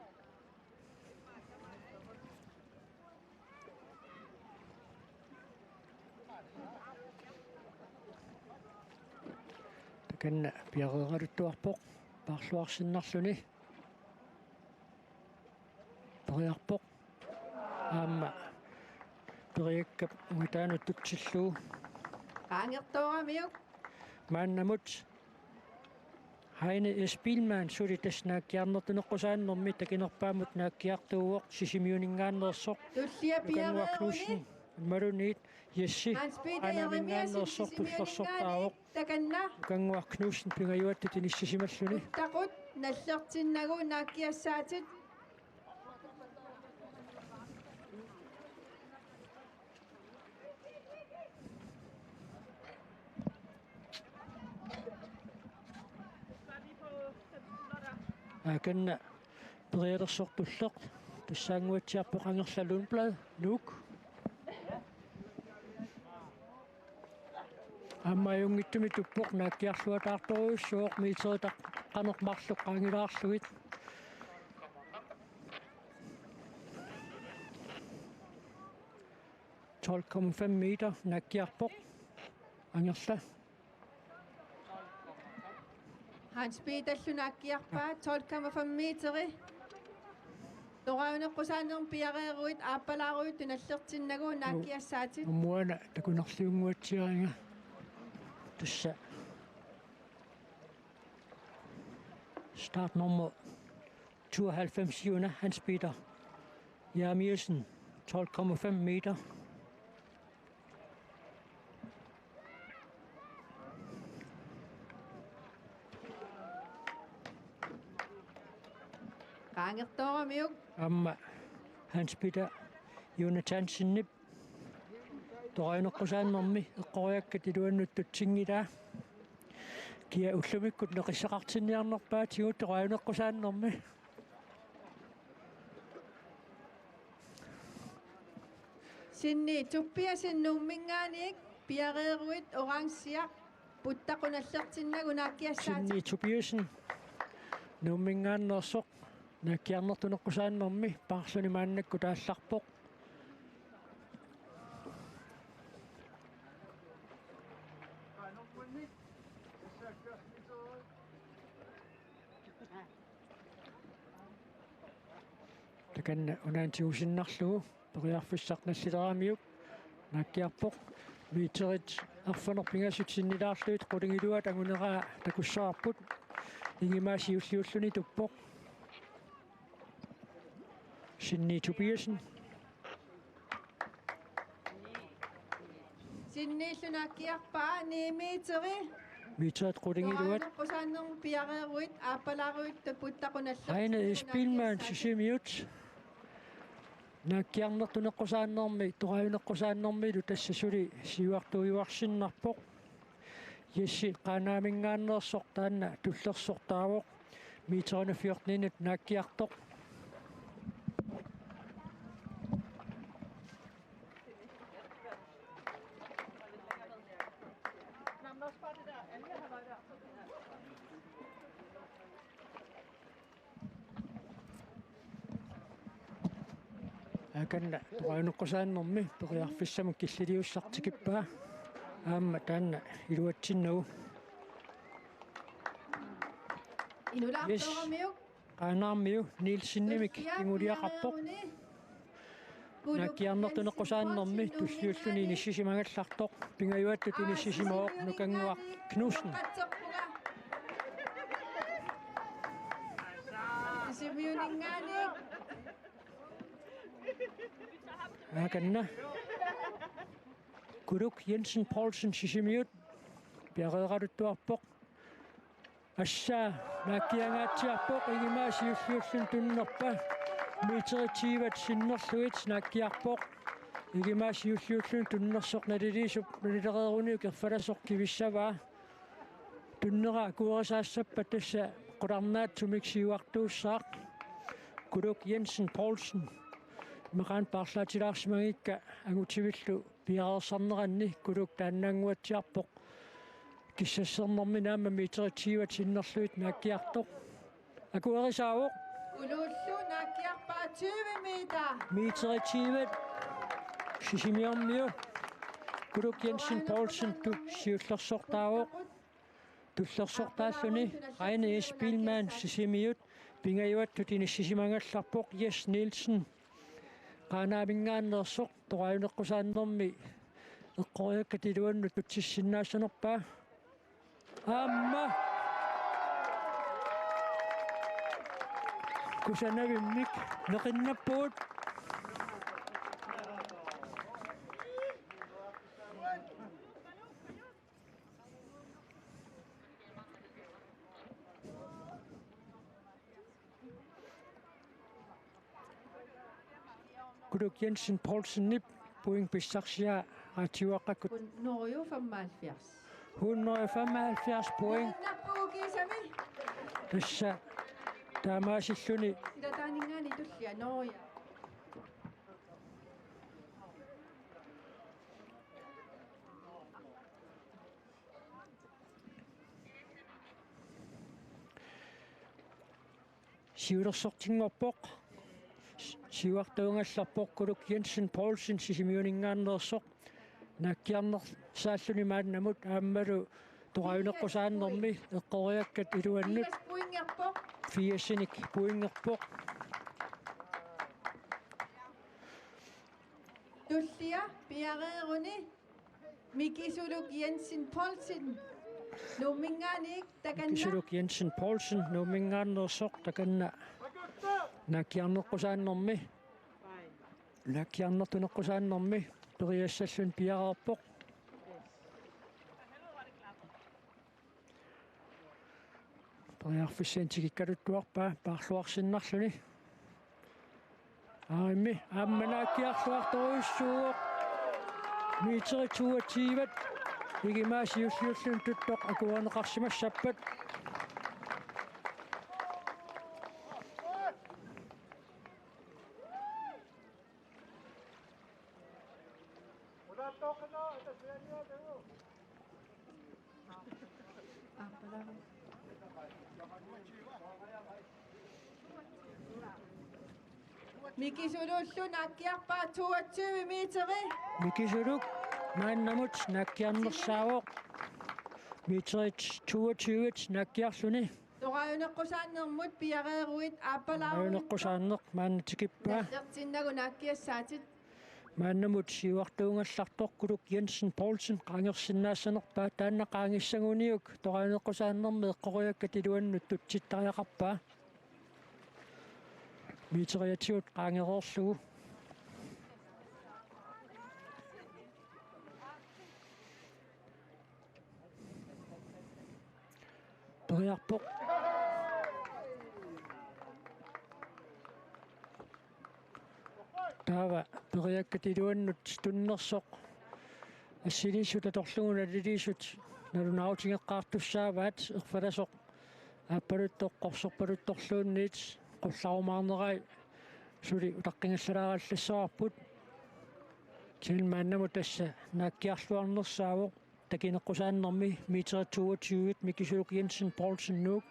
Takanna piareeraluttuarpoq paarluarsinnarluni. Periarpoq. Aamma periakkap ungataanut tutsillugu. Qaangertooramiuk. Maannamut Heine S. Biilmann suli tassa naakkiarnertuneqqusaannermi takinerpaammut naakkiartuuvoq, Sisimiuninngaanneersoq. Tullia Nukanngua piareeruni. Knudsen, imaluunniit Jessi, Hans Peter Jeremiassen, Qaanaaminngaanneersoq, Sisimiuninngaanniit, tullersortaavoq. Takanna. Nukanngua Knudsen pingajuattut inissisimalluni. Puttaqut nallertinnagu naakkiassaatit. Takanna perialersoq tulleq. Tassaannguatsiarpoq Angerla Lundblad, Nuuk. Aamma ajunngitsumik tuppoq, naakkiarluataartorujussuuvoq, meteritaq qanoq marluk qaangilaarlugit. Tolv komma fem meter naakkiarpoq Angerla. Hans Peterlu naakkiarpaa, tolv komma fem meteri. Toraajuneqqusaannermut piareeruit aappalaaruit nallertinnagu naakkiassaatit. Aamma una takunerliunnguatsiariga. Tassa start nummer tooghalvfems, Hans Peter Jeremiassen, tolv komma fem meter. Qaangertooramiuk. Aamma Hans Peter Jonathansenip toraajuneqqusaannermi eqqoriakkat iluannut tutsinngilaa. Kia ullumikkut neqissaqartinniarnerpaatigut toraajuneqqusaannermi. Sinni Tobiassen Nuumminngaanniit piareeruit orange puttaqut nallertinnagu naakkiassaatit. Sinni Tobiassen Nuumminngaanneersoq naakkiarnertuneqqusaannermi paarluni maannakkut aallarpoq. Takanna unaana tigusinnarlugu periarfissaq nallileramiuk naakkiarpoq. Meterit arfineq-pingasut sinnilaarlugit qulingiluat anguneraa takussavarput. Ingimaaq siulliulluni tuppoq. Sinni Tobiassen. Sinnilu naakkiarpaa ni meteri. Meterit qulingiluat. Toraajuneqqusaannermut piareeruit aappalaaruit puttaqut nallertinnagu naakkiassaatit. Heine S. Biilmann Sisimiut. Naakkiarnertuneqqusaannermi, toraajuneqqusaannermilu tassa suli siuartuujuarsinnarpoq. Jessi Qaanaaminngaanneersoq taanna tullersortaavoq. Meterinik fjorteninut naakkiartoq. Takanna torajuneqqusaannermi periarfissamut killiliussaq tikippaa. Aamma taanna iluatsinnagu. Inulaartooramiuk. Qaanaarmiu Nielsenimik kinguliaqarpoq. Naakkiarnertuneqqusaannermi tulliulluni inissisimagallartoq. Pingajuattut inissisimavoq Nukannguaq Knudsen. Sisimiuninngaanniit. Takanna. Kuluk Jensen Poulsen Sisimiut. Piareeraluttuarpoq. Assa, naakkiangaatsiarpoq, Ingemar siulliulluni tunnerpa. Meterit tyvet sinnerlugit naakkiarpoq. Ingemar siulliulluni tunnersoq naliliisup nalilereeruniuk erfalasoq kivissavaa. Tunnera akuerisaassappat tassa qularnaatsumik siuartuussaaq. Kuluk Jensen Poulsen. Imaqaana paarlaatilaarsimagikka angutivillu piareersarneranni Kuluk taannaannguatsiarpoq. Kissassernermi aamma meterit tyvet sinnerlugit naakkiartoq. Akuerisaavoq. Kuluullu naakkiarpaa tyve meter. Meterit tyvet. Sisimiormiu. Kuluk Jensen Poulsen tu siullersortaavoq. Tullersortaalluni Reine S. Biilmann Sisimiut. Pingajuattut inissisimagallarpoq Jes Nielsen. Qaanaaminngaanneersoq torajuneqqusaannermi eqqoriakkat iluannut tutsissinnaassanerpaa. Aamma. Kusanavimmik neqinnappugut. Kuluk Jensen Poulsenip point pissarsiaa aatsiuaqqakkut. Hundrede femoghalvfjerds. Hundrede femoghalvfjerds point. Nappuukisami. Tassa taamaasilluni. Ila taaninngaanniit tullia Norge. Siulersortinngorpoq. Siuartuugallarpoq Kuluk Jensen Poulsen Sisimiuninngaanneersoq. Naakkiarnersaalluni maannamut aammalu torajuneqqusaannermi eqqoriakkat iluannut. Fiasinik pointerpoq. Tullia piareeruni Mikisuluk Jensen Poulsen. Nuumminngaanniit takanna. Mikisuluk Jensen Poulsen Nuumminngaanneersoq takanna. Naakkiarneqqusaannermi. Naakkiarnertuneqqusaannermi. Periassalluni piareerpoq. Periarfissaani tikikkaluttuarpaa paarluarsinnarluni. Aarimmi aamma naakkiarluartorujussuuvoq. Meterit toogtyve. Ingemar siulliulluni tuttoq akuerineqarsimassappat. Mikisulullu naakkiarpaa toogtyve meteri. Mikisuluk maannamut naakkiarnersaavoq. Meterit toogtyve naakkiarluni. Torajuneqqusaannermut piareeruit aappalaarujussuuvoq. Torajuneqqusaanneq maanna tikippaa. Nallertinnagu naakkiassaatit. Maannamut siuartuugallartoq Kuluk Jensen Poulsen qaangersinnaassanerpaa, taanna qaangissaguniuk torajuneqqusaannermi eqqoriakkat iluannut tutsittariaqarpaa. Meteriatigut qaangereerlugu. Periarpoq. Taava periakkat iluannut tunnersoq. Assiliissut atorlugu naliliisut nalunaarutigeqqaartussaavaat, erfalasoq aappaluttoq qorsorpaluttorluunniit qullarumaarnerai suli utaqqigallalaarallassavarput. Kisianni maannamut tassa naakkiarluarnersaavoq. Takineqqusaannermi meterit toogtyve Mikisuluk Jensen Poulsen Nuuk.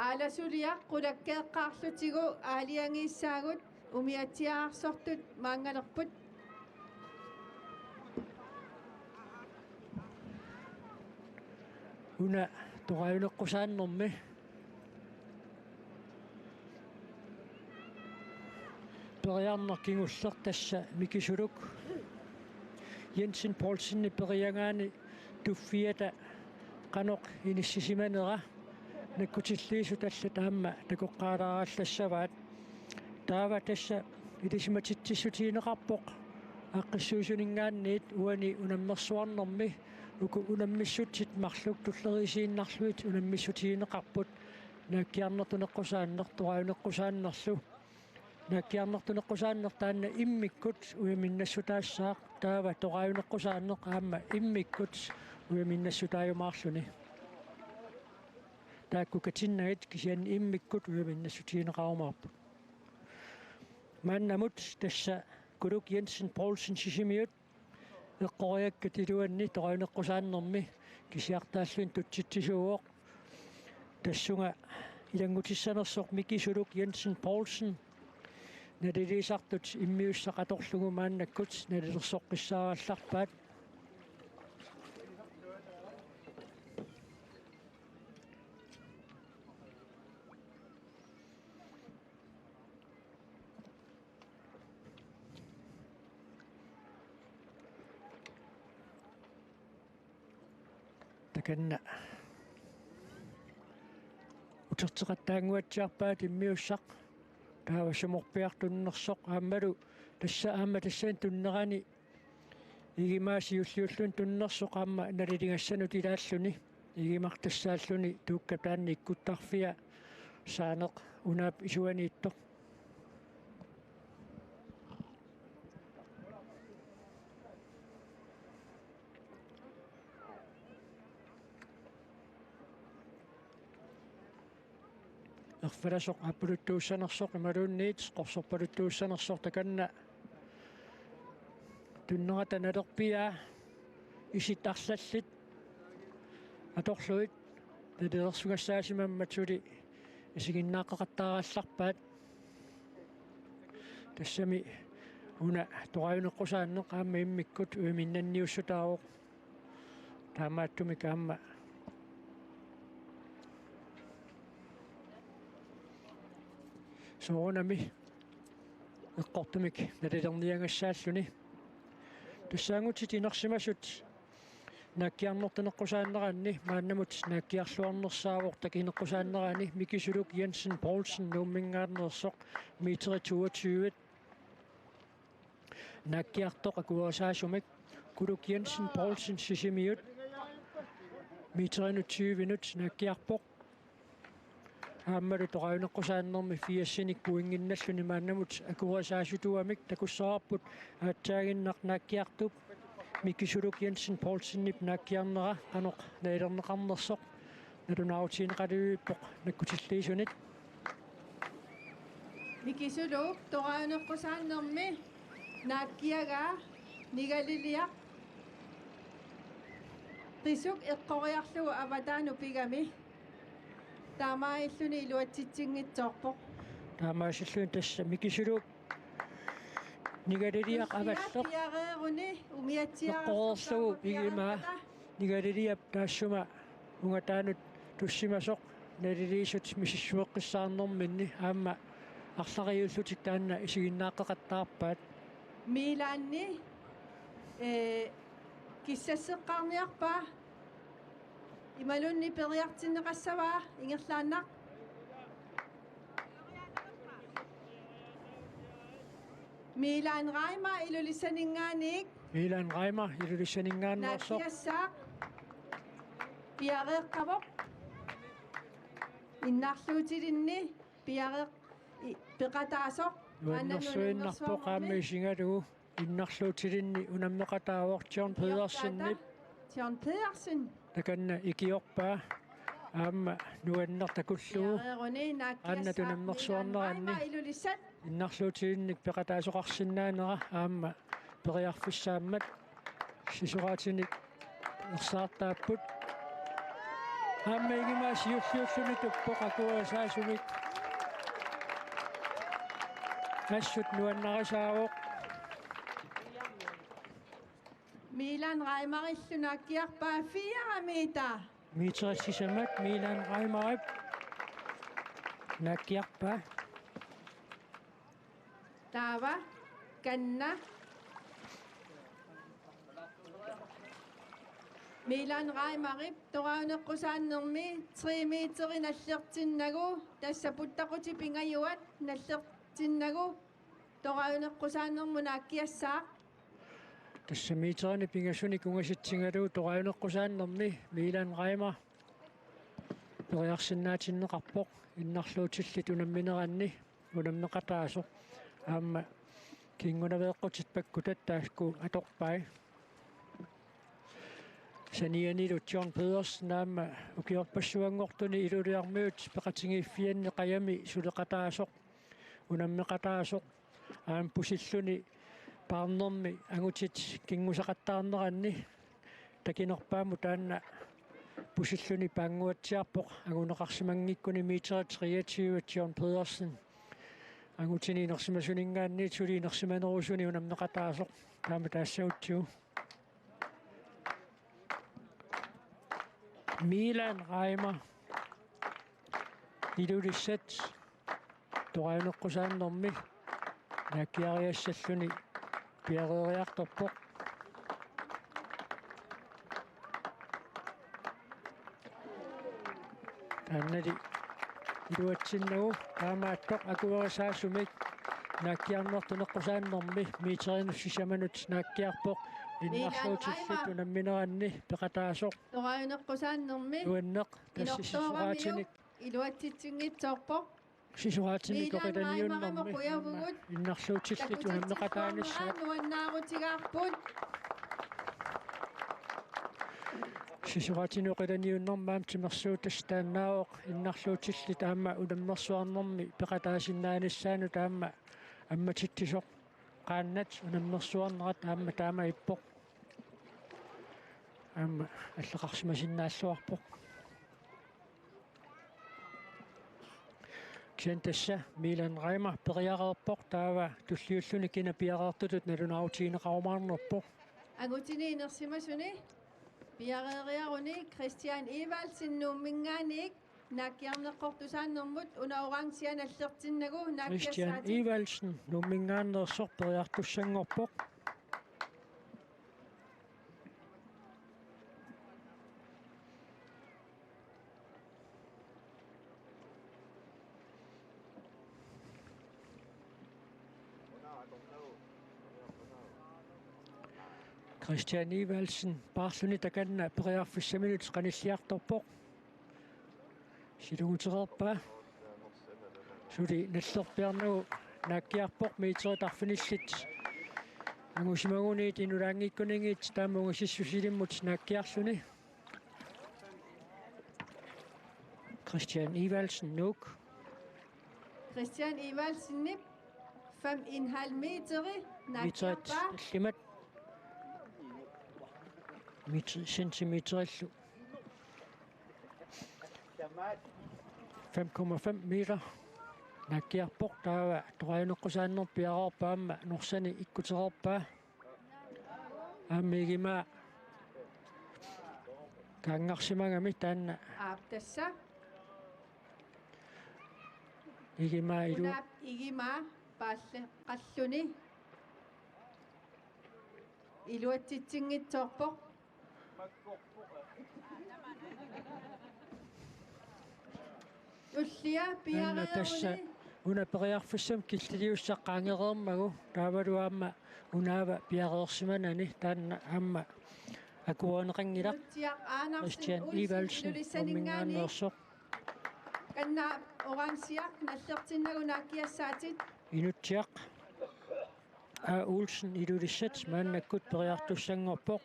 Aalasuliaq qulakkeeqqaarlutigu aalajangiissaagut umiatsiaarsortut maanngalerput. Una toraajuneqqusaannermi periarneq kingulleq tassa Miki Suluk Jensen Poulsenip periagaani tuffiata qanoq inissisimanera nakkutilliisut allat aamma takoqqaalaarallarissavaat. Taava tassa ilisimatitsissutigineqarpoq aaqqissuisuninngaanniit uani unammersuarnermi uku unammissutsit marluk tulleriiaannarlugit unammissutigineqarput naakkiarnertuneqqusaanneq toraajuneqqusaannerlu. Naakkiarnertuneqqusaanneq taanna immikkut ujaminnassutaassaaq taava toraajuneqqusaanneq aamma immikkut ujaminnassutaajumaarluni. Taakku katinnagit kisianni immikkut ujaminnassutigineqarumaarput. Maannamut tassa Kuluk Jensen Poulsen Sisimiut eqqoriakkat iluanni toraajuneqqusaannermi kisiartaalluni tutsitsisuuvoq. Tassunga ilanngutissanersoq Miki Suluk Jensen Poulsen naliliisartut immiussaq atorlugu maannakkut nalilersoqqissaarallarpaat. Takanna uterteqattaannguatsiarpaat immiussaq taava sumorpiaq tunnersoq aammalu tassa aamma tassani tunnerani igimaa siulliulluni tunnersoq aamma naliligassanut ilaalluni igimartassaalluni tuukka taanna ikkuttarfia saaneq unaap isuaniittoq. Erfalasoq aappaluttuussanersoq imaluunniit qorsorpaluttuussanersoq takanna tunnerata nalerpiaa isit arlallit atorlugit nalilersugassaasimammat suli isiginnaaqqeqattaarallarpaat. Tassami una toraajuneqqusaanneq aamma immikkut ujaminnanniussutaavoq. Taamaattumik aamma soorunami eqqortumik nalilerniagassaalluni. Tassaanngutit inersimasut naakkiarnertuneqqusaanneranni maannamut naakkiarluarnersaavoq takineqqusaannerani Miki Suluk Jensen Poulsen Nuumminngaanneersoq meteri toogtyve. Naakkiartoq akuerisaasumik Kuluk Jensen Poulsen Sisimiut meterinut tyvenut naakkiarpoq. Aammalu toraajuneqqusaannermi firsinik pointinnalluni maannamut akuerisaasutuamik takussavarput aatsaaginnaq naakkiartup Miki Suluk Jensen Poulsenip naakkiarnera qanoq nalilerneqarnersoq nalunaarutigineqalerpoq nakkutilliisunit. Miki Suluk toraajuneqqusaannermi naakkiagaa Nigaliliaq qisuk eqqoriarlugu avataanut pigami. Taamaalilluni iluatsitsinngitsoorpoq. Taamaasilluni tassa Miki Suluk Nigaliliaq avalleq piareeruni umiatsiaarsorlugu eqqoriarlugu igimaa piareerpata. Nigaliliap taassuma ungataanut tussimasoq naliliisut misissueqqissaarnerminni aamma arlariullutik taanna isiginnaaqqeqattaarpaat. Miilaanni, ee, kissasseqqaarniarpa imaluunniit periartinneqassava ingerlaannaq. Miilaan Reimer Ilulissaninngaanniit. Miilaan Reimer Ilulissaninngaanneersoq. Naakkiassaaq. Piareeqqavoq. Innarluutilinni piareeq-, i-, peqataasoq. Nuannersuinnarpoq aamma isigalugu. Innarluutilinni unammeqataavoq John Pedersenip. John Pedersen. Takanna ikiorpaa aamma nuannertakullugu. Piareeruni naakkiassaaq. Aannatut unammersuarneranni. Miilaan Reimer Ilulissat. Innarluutilinnik peqataasoqarsinnaanera aamma periarfissaammat sisoraatinik ersaartaapput. Aamma Igima siulliulluni tuppoq akuerisaasumik. Assut nuannarisaavoq. Milan Reimerillu naakkiarpaa fire meter. Meterit sisamat Milan Reimerip naakkiarpaa. Taava kanna Milan Reimerip torajuneqqusaannermi tre meteri nallertinnagu, tassa puttaqutit pingajuat nallertinnagu torajuneqqusaannermut naakkiassaaq. Tassa meterinik pingasunik ungasitsigalugu torajuneqqusaannermi Milan Reimer periarsinnaatinneqarpoq innarluutillit unammineranni unammeqataasoq. Aamma kingunaveeqqutit pakkutat taakku atorpai. Sanianilu John Pedersen aamma ukiorpassuanngortuni iluliarmiut peqatigiiffianni qajami suleqataasoq, unammeqataasoq. Aamma pusilluni paarnermi angutit kinngusaqattaarneranni takinerpaamut taanna pusilluni paannguatsiarpoq anguneqarsimanngikkuni meterit treogtyve John Pedersen. Angutini inersimasuninngaanniit suli inersimanerusuni unammeqataasoq taama taassagutsigu. Milan Reimer Ilulissat torajuneqqusaannermi naakkiariassalluni piareeriartorpoq. Taannali iluatsinnagu taamaattoq akuerisaasumik naakkiarnertuneqqusaannermi meterinik sisamanut naakkiarpoq. Milan Reimer. Innarluutillit unammineranni peqataasoq. Torajuneqqusaannermi. Nuanneq, tassa inortooramiuk sisoraatinik. Iluatsitsinngitsoorpoq. Sisoraatinik Milan oqilaniunnermi. Reimerimut qujavugut. Innarluutillit unammeqataanissaat. Takutissuarnera nuannaarutigaarput. Sisoraatinik oqilaniunnermi aamma timersuutassat taannaavoq innarluutillit aamma unammersuarnermi peqataasinnaanissaanut aamma ammatitsisoq. Qaannat unammersuarnerat aamma taama ippoq. Aamma alleqarsimasinnaalluarpoq. Kisianni tassa Milan Reimer periareerpoq, taava tulliulluni kina piareertutut nalunaarutigineqarumaarnerpoq. Angutini inersimasuni piareeriaruni Christian Evaldsen Nuumminngaanniit naakkiarneqqusaannermut una orange nallertinnagu Christian naakkiassaatit. Evaldsen Nuumminngaanneersoq periartussanngorpoq. Christian Evaldsen paarluni takanna periarfissaminut qanilliartorpoq. Silungutereerpaa. Suli nallerpiarnagu naakkiarpoq meterit arfinillit angusimagunit inulaanngikkuninngiit taama ungasissusilimmut naakkiarluni. Christian Evaldsen, Nuuk. Christian Evaldsenip fem en halv meteri naakkiarpaa. Meterit tallimat. Meter-, centimeterillu. Fem komma fem meter. Naakkiarpoq, taava torajuneqqusaannermi piareerpaa aamma norsani ikkutereerpaa. Aamma Igima kaanngarsimagami taanna. Aap, tassa. Igima ilu- Unaap Igima paallaqqalluni. Iluatsitsinngitsoorpoq. Tullia. Taanna tassa piareeruni. Una periarfissamik killiliussaq qaangereermagu, taavalu aamma unaava piareersimanani, taanna aamma akuerineqanngilaq. Inutsiaq Andersen Christian Olsen Evaldsen Ilulissaninngaanniit. Nuumminngaanneersoq. Kanna orange nallertinnagu naakkiassaatit. Inutsiaq A. Olsen Ilulissat maannakkut periartussanngorpoq.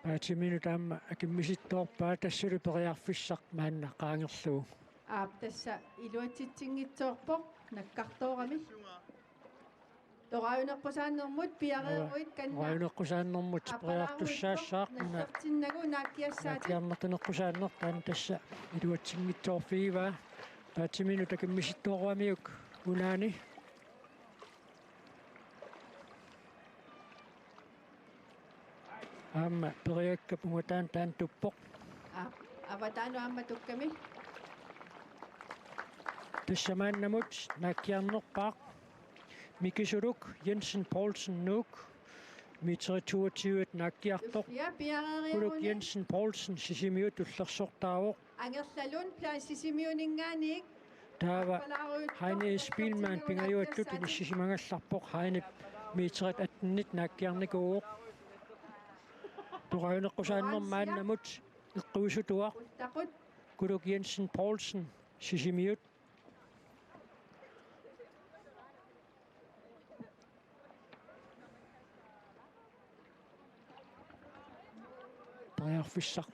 Paatiminnut aamma akimmisittoorpaa, tassali periarfissaq maanna qaangerlugu. Aap, tassa iluatsitsinngitsoorpoq nakkartoorami. Torajunneqqusaannermut piareeruit kanna. Torajunneqqusaannermut periartussaassaaq. Nallertinnagu naakkiassaatit. Naakkiarneqqusaanneq taanna tassa iluatsinngitsoorfigivaa. Paatiminnut akimmisittooramiuk unaani. Aamma periakkap ungataani taanna tuppoq. Aa, avataanut aamma tukkami. Tassa maannamut naakkiarnerpaaq Mikisuluk Jensen Poulsen Nuuk, meter toogtyve naakkiartoq. Tullia piareeruit. Kuluk Jensen Poulsen Sisimiut tullersortaavoq. Angerlalun plan Sisimiuninngaanniit. Taava Heine Spielmann pingajuattut inissisimagallarpoq. Heine meterit attenit naakkiarnikuuvoq. Torajunneqqusaannermut maannamut eqquisutuaq. Kuluk Jensen Poulsen Sisimiut. Periarfissaq.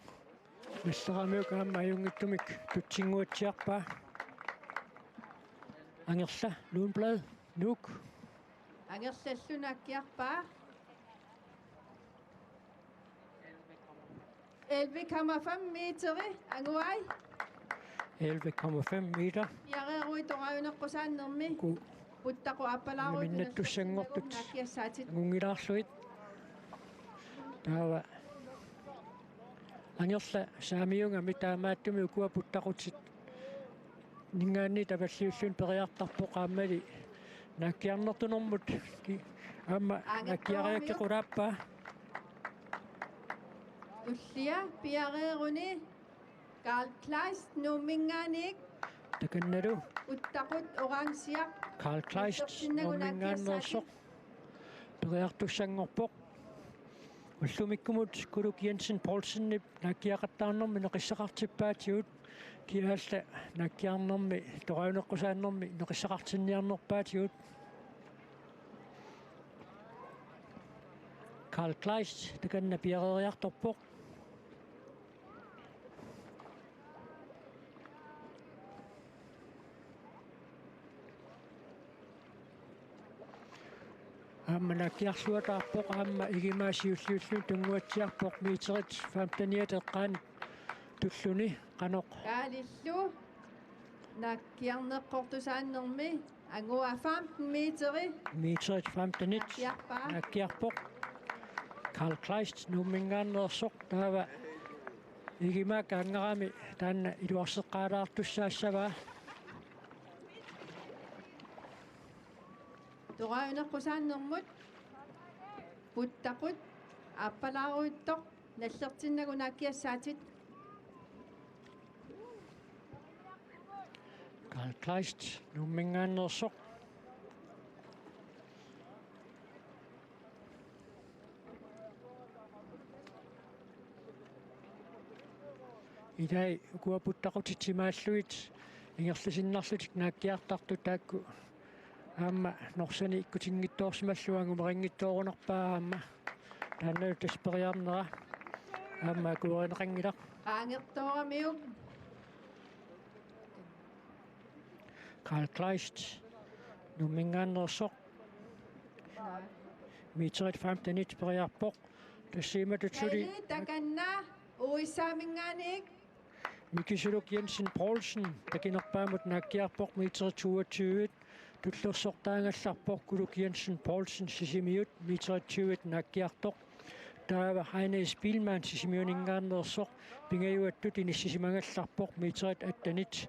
Nalleramiuk aamma ajunngitsumik tutsinnguatsiarpaa. Angerla Lundblad, Nuuk. Angerlallu naakkiarpaa. Elleve komma fem meteri anguai. Elleve komma fem meter. Piareeruit torajunneqqusaannermi. Ku- Puttaqut aappalaarlugu minnattussanngortut naakkiassaatit. Angunngilaarlugit. Taava Angerla saamiugami taamaattumik ukua puttaqutit ninngaanniit avalliulluni periartarpoq aammali naakkiarnertunermut ki-, aamma naakkiariakkit qulaappaa. Tullia piareeruni Karl Kleist Nuumminngaanniit. Takannalu. Puttaqut oransiaq. Karl Kleist Nuumminngaanneersoq. Periartussanngorpoq. Ullumikkumut Kuluk Jensen Poulsenip naakkiaqattaarnermi neqissaqartippaatigut. Kiaalla naakkiarnermi, torajunneqqusaannermi neqissaqartinniarnerpaatigut. Karl Kleist takanna piareeriartorpoq. Aamma naakkiarluataarpoq, aamma igimaa siulliulluni tunnguatsiarpoq meterit femteniat eqqaanni tulluni qanoq. Kaalillu naakkiarneqqortusaannermi angua femten meteri. Meterit femtenit naakkiarpaa. Naakkiarpoq. Karl Kleist Nuumminngaanneersoq taava igimaakka angarami taanna iluarseqqaalaartussaassavaa. Torajunneqqusaannermut puttaqut aappalaaruittoq nallertinnagu naakkiassaatit. Karl Kleist Nuumminngaanneersoq. Ilai ukua puttaqutit timaallugit ingerlasinnarlutik naakkiartartut taakku aamma norsani ikkutinngitsoorsimallugu angumerinngitsoorunarpaa aamma. Taannalu tassa periarnera aamma akuerineqanngilaq. Qaangertooramiuk. Karl Kleist Nuumminngaanneersoq. Meterit femtenit periarpoq. Tassiimatutsuli. Eli takanna U S A-minngaanniit. Mikisuluk Jensen Poulsen takinerpaamut naakkiarpoq meter toogtyve. Tullersortaagallarpoq Kuluk Jensen Poulsen Sisimiut meter tyve naakkiartoq. Taava Heine Spielmann Sisimiuninngaanneersoq pingajuattut inissisimagallarpoq meterit attenit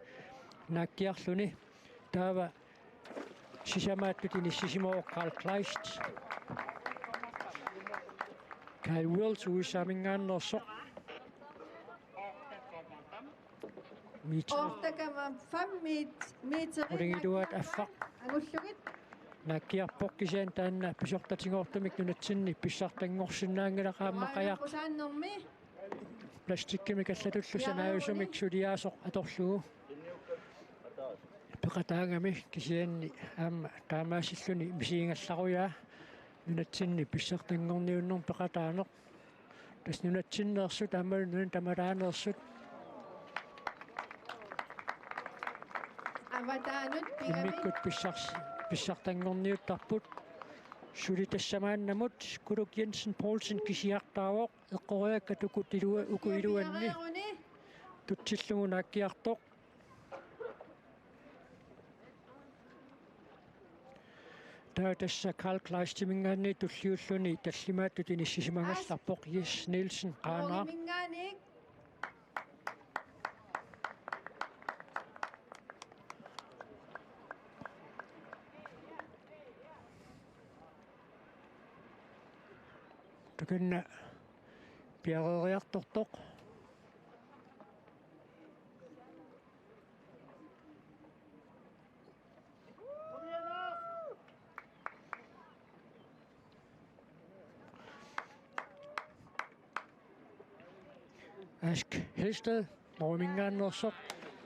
naakkiarluni. Taava sisamaattut inissisimavoq Karl Kleist. Kai Wills U S A-minngaanneersoq. Meter. Otte komma fem met-, meter. Qulingiluat affaq. Angullugit. Naakkiarpoq kisianni taanna pisortatigoortumik nunatsinni pissartanngorsinnaanngilaq aamma qajaq. Qusaannermi. Plastikkimik allatullu sanaajusumik suliaasoq atorlugu. Peqataagami kisianni aamma taamaasilluni misigigallarujaa nunatsinni pissartanngorniunnermik peqataaneq. Tassa nunatsinneersut aammalu nunat tamalaaneersut. Avataanut pigami. Immikkut pissars-, pissartanngorniuttarput. Suli tassa maannamut Kuluk Jensen Poulsen kisiartaavoq, eqqoriakkat uku ilua-, uku iluanni. Piareeruni. Tutsillugu naakkiartoq. Taava tassa Carl Kleistiminngaanniit tulliulluni tallimaattut inissisimagallarpoq Jes Nielsen, Qaanaaq. Norgeminngaanniit. Takanna piareeriartortoq. Ask Helsted, Norgeminngaanneersoq,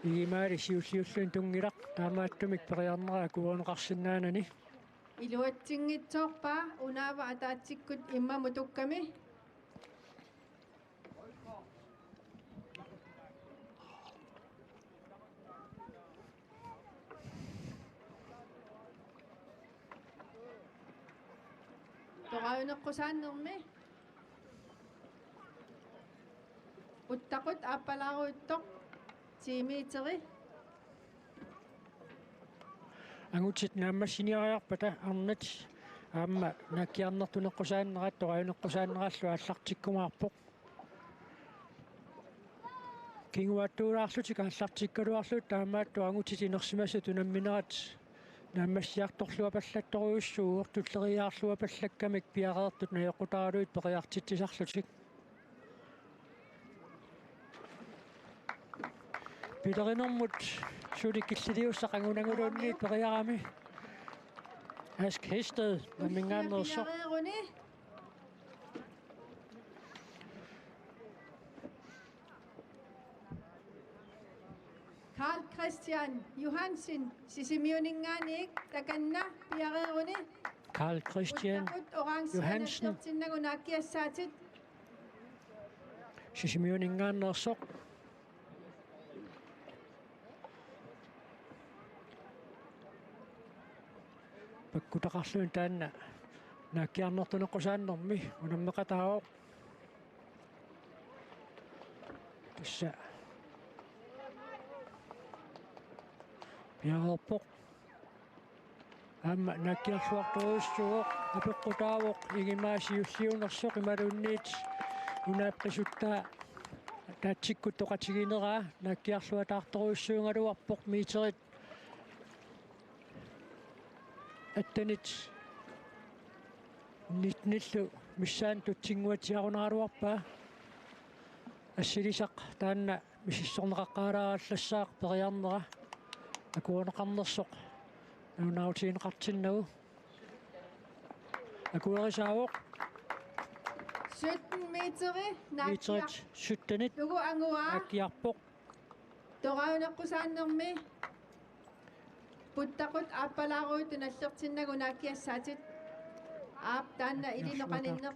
igimaali siulliulluni tunngilaq, taamaattumik periarnera akuerineqarsinnaanani. Iluatsinngitsoorpaa unaava ataatsikkut immamut tukkami. Torajuneqqusaannermi. Uttaqut aappalaarujuttoq ti meteri. Angutit naammassiniariarpata arnat aamma naakkiarnertuneqqusaannerat torajuneqqusaannerallu aallartikkumaarpoq. Kinguaattuulaarlutik aallartikkaluarlutik, taamaattoq angutit inersimasut unamminerat naammassiartorluapallattorujussuuvoq, tulleriiaarluapallakkamik piareertut najoqqutaaluit periartitsisarlutik. Pilerinermut suli killiliussaq angunaguluunniit periarami. Ask Helsted, Norgeminngaanneersoq. Piareeruni. Carl Christian Johansen, Sisimiuninngaanniit, takanna piareeruni. Carl Christian Uttaqut orange Johansen. Nallertinnagu naakkiassaatit. Sisimiuninngaanneersoq. Pakkutaqarluni taanna naakkiarnertuneqqusaannermi unammeqataavoq. Tassa piareerpoq. Aamma naakkiarluartorujussuuvoq, apeqqutaavoq igimaasiulliunersoq imaluunniit unaap qisuttaa ataatsikkut toqatigineraa. Naakkiarluataartorujussuugaluarpoq meterit attenit nittenillu missaani tutsinnguatsiarunaraluarpaa. Assilisaq taanna misissorneqaqqaalaarallassaaq periarnera akuerineqarnersoq nalunaarutigineqartinnagu. Akuerisaavoq. Sytten meteri. Meterit syttenit. Lugu angua. Naakkiarpoq. Torajuneqqusaannermi. Uttaqut aappalaarujuttoq nallertinnagu naakkiassaatit. Aap, taanna ilinoqaninneq.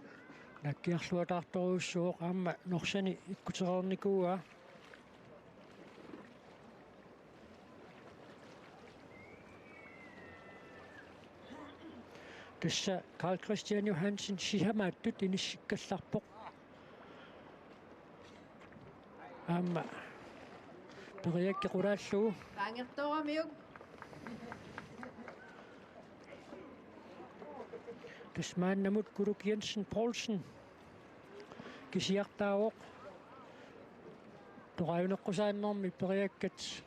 Naakkiarluataartorujussuuvoq, aamma norsani ikkutereernikuuaa. Tassa Carl Christian Johansen sisamaattut inissikkallarpoq. Aamma periakkit qulaallugu. Paangertooramiuk. Tassa maannamut Kuluk Jensen Poulsen kisiartaavoq. Torajuneqqusaannermi periakkat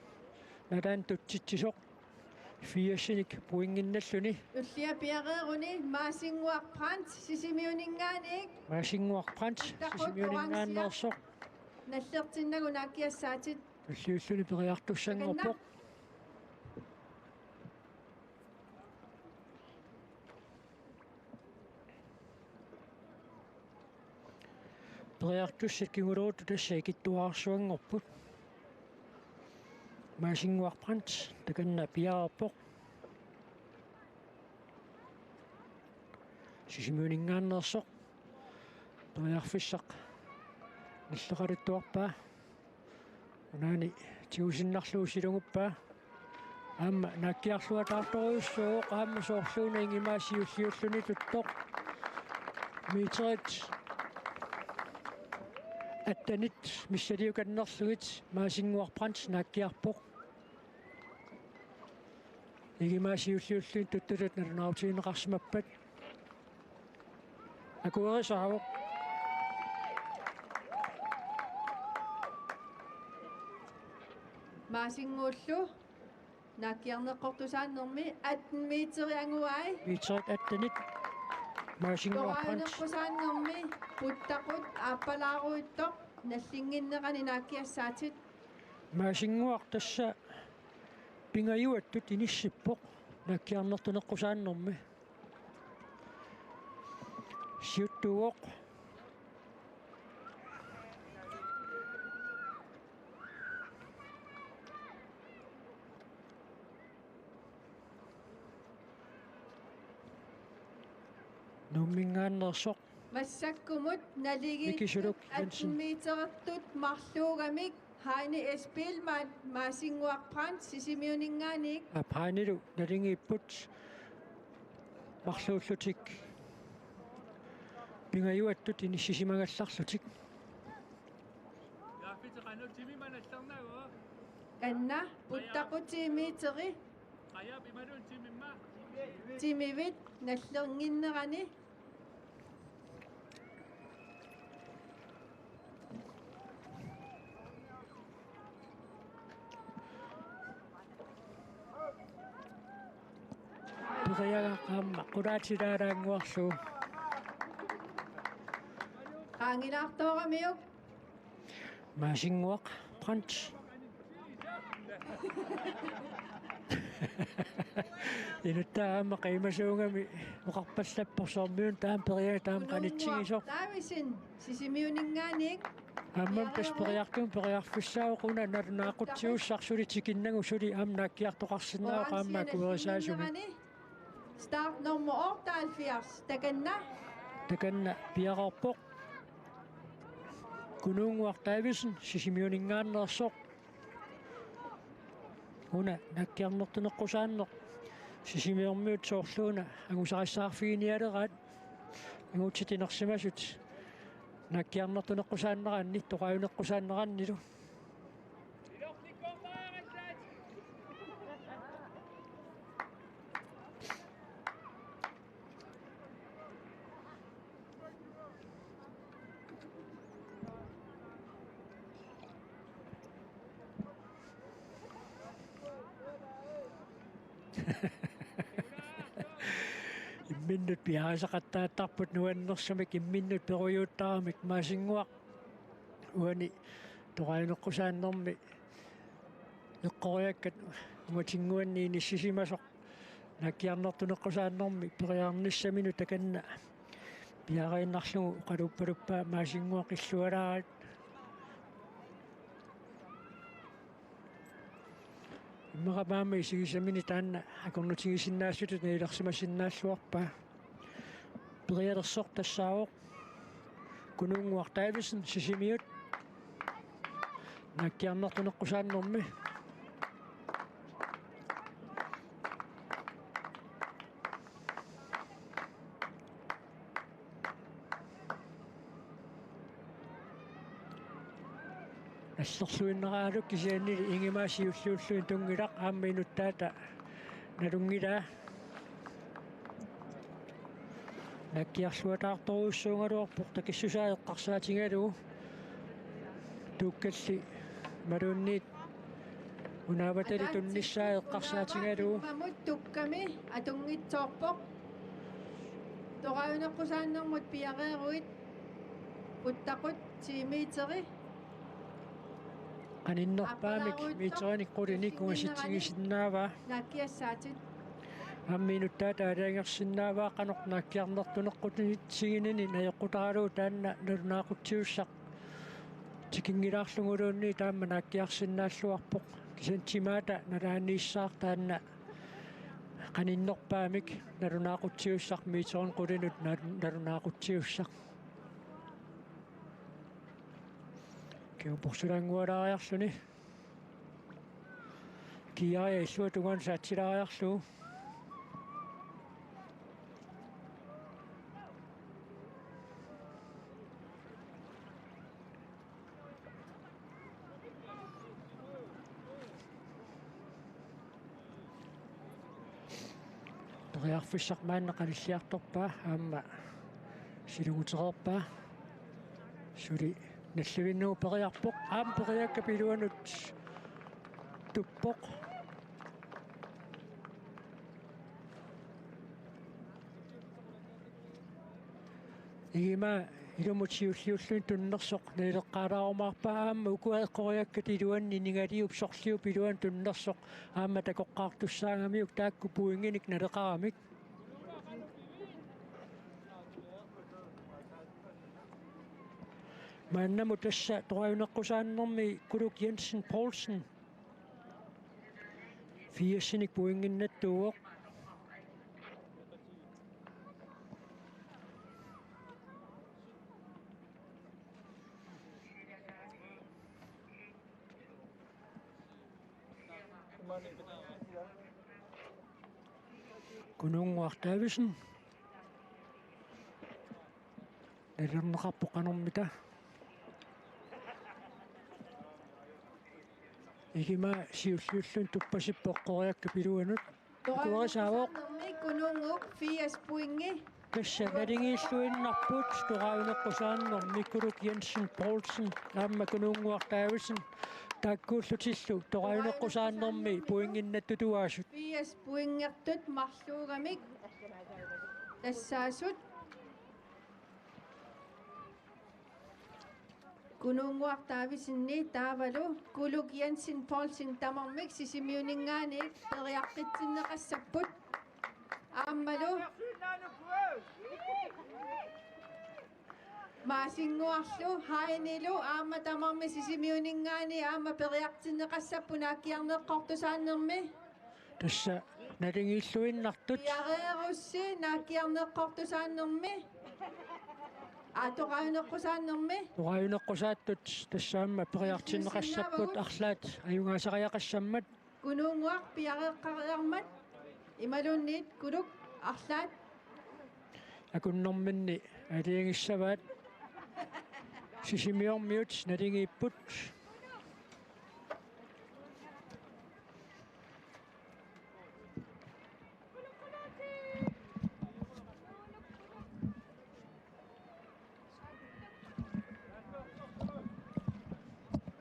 nalaani tutsitsisoq firsinik pointinnalluni. Tullia piareeruni Maasinnguaq Brandt Sisimiuninngaanniit. Maasinnguaq Brandt Uttaqut Sisimiuninngaanneersoq. Nallertinnagu naakkiassaatit. Tulliulluni periartussanngorpoq. Takanna. Periartussat kingulortut tassa ikittuararsuanngorput. Maasinnguaq Brandt takanna piareerpoq. Sisimiuninngaanneersoq. Periarfissaq Nalleqaluttuarpaa. Unaani tigusinnarlugu silunguppaa. Aamma naakkiarluataartorujussuuvoq, aamma soorluuna ingimaaq siulliulluni tuttoq. Meterit attenit missiliukannerlugit Maasinnguaq Brandt naakkiarpoq. Ingimaaq siulliulluni tuttutut nalunaarutigineqarsimappat. Akuerisaavoq. Maasinnguullu naakkiarneqqortusaannermi atten meterit anguai. Meterit attenit. Maasinnguaq Brandt. Torajuneqqusaannermi puttaqut aappalaarujuttoq nallinnginnerani naakkiassaatit. Maasinnguaq tassa pingajuattut inissippoq naakkiarnertuneqqusaannermi. Siuttuuvoq. Nuumminngaanneersoq. Massakkumut naligit Miki Suluk Jensen. Atten meteritut marluugamik Heini S. Biilmann, Maasinnguaq Brandt, Sisimiuninngaanniit. Aap, Heinilu naligiipput marluullutik pingajuattut inissisimagallarlutik. Takanna puttaqut ti meteri. Timivit nallinnginnerani. Periagaq aamma qulaatilaalaannguarlugu. Qaangilaartooramiuk. Maasinnguaq Brandt. Inuttaa aamma qimasuugami oqarpallappoq soormiuna taama periagaa taama qanitsigisoq. Kunuunnguaq Davidsen, Sisimiuninngaanniit. Aamma tassa periartugut periarfissaavoq una nalunaaqutsiussaq suli tikinnagu suli aamma naakkiartoqarsinnaavoq aamma akuerisaasumik. Start nummer otteoghalvfjerds, takanna. Takanna piareerpoq. Kunuunnguaq Davidsen, Sisimiuninngaanneersoq. Una naakkiarnertuneqqusaanneq Sisimiormiut soorluuna angusarissaarfiginialeraat angutit inersimasut naakkiarnertuneqqusaanneranni, torajuneqqusaannerannilu. Imminnut piareersaqattaartarput nuannersumik, imminnut perujuuttaramik. Maasinnguaq uani torajuneqqusaannermi eqqoriakkat uumatinnguanni inissisimasoq naakkiarnertuneqqusaannermi periarnissaminut takanna piareernarlugu oqaluppaluppaa Maasinnguaq illualaarit. Immaqa aamma isigisamini taanna akornutigisinnaassutut nalilersimasinnaalluarpaa. Perialersoq tassaavoq Kunuunnguaq Davidsen, Sisimiut. Naakkiarnertuneqqusaannermi. Nallerluinnaraaluk kisianni ingimaaq siulliulluni tunngilaq, aamma inuttaata nalunngilaa. Naakkiarluataartorujussuugaluarpoq takissusaa eqqarsaatigalugu. Tuukkalli imaluunniit unaavatali tunnissaa eqqarsaatigalugu. Tukkami atunngitsoorpoq. Torajuneqqusaannermut piareeruit puttaqut ti meteri. Qaninnerpaamik meterinik qulinik ungasitsigisinnaavaa. Naakkiassaatit. Aamma inuttaata aalajangersinnaavaa qanoq naakkiarnertuneqqutigininik najoqqutaralugu taanna nalunaaqutsiussaq tikinngilaarluguluunniit taama naakkiarsinnaalluarpoq. Kisianni timaata nalaaniissaaq taanna qaninnerpaamik nalunaaqutsiussaq, meterinik qulinut nal-, nalunaaqutsiussaq. Kiuporsulaanngualaariarluni. Kiaria illuatungaan saatsilaariarlugu. Periarfissaq maanna qanilliartorpaa aamma silugutereerpaa. Suli nallivinnagu periarpoq. Aamma periakkap iluanut tuppoq. Igima ilumut siulliulluni tunnersoq naleqqaalaarumaarpaa aamma ukua eqqoriakkat iluanni Ningaliup Sorliup iluani tunnersoq aamma takoqqaartussaagamiuk taakku pointinik naleqaramik. Maannamut tassa torajuneqqusaannermi Kuluk Jensen Poulsen firsinik pointinnattuuvoq. Kunuunnguaq Davidsen. Nalilerneqarpoq qanormita. Igima siulliulluni tuppasippoq eqqoriakkap iluanut. Akuerisaavoq. Kunuunnguup firs pointi. Tassa naligiilluinnarput torajuneqqusaannermi Kuluk Jensen Poulsen aamma Kunuunnguaq Davidsen taakkuullutillu torajuneqqusaannermi pointinnattutuaasut. Firs pointertut marluugamik tassaasut. Kunuunnguaq Davidsenip taavalu Kuluk Jensen Poulsen tamarmik Sisimiuninngaanniit periarfissinneqassapput. Aammalu Maasinnguarlu Heinilu aamma tamarmik Sisimiuninngaanniit aamma periarfissinneqassapput naakkiarneqqortusaannermi. Tassa naligiilluinnartut. Piareerussi naakkiarneqqortusaannermi. Aa, torajuneqqusaannermi. Torajuneqqusaattut tassa aamma periarfissinneqassapput arlaat ajugaasariaqassammat. Kunuunnguaq piareeqqariarmat imaluunniit Kuluk arlaat. Akunnerminni aliagissavaat. Sisimiormiut naligiipput.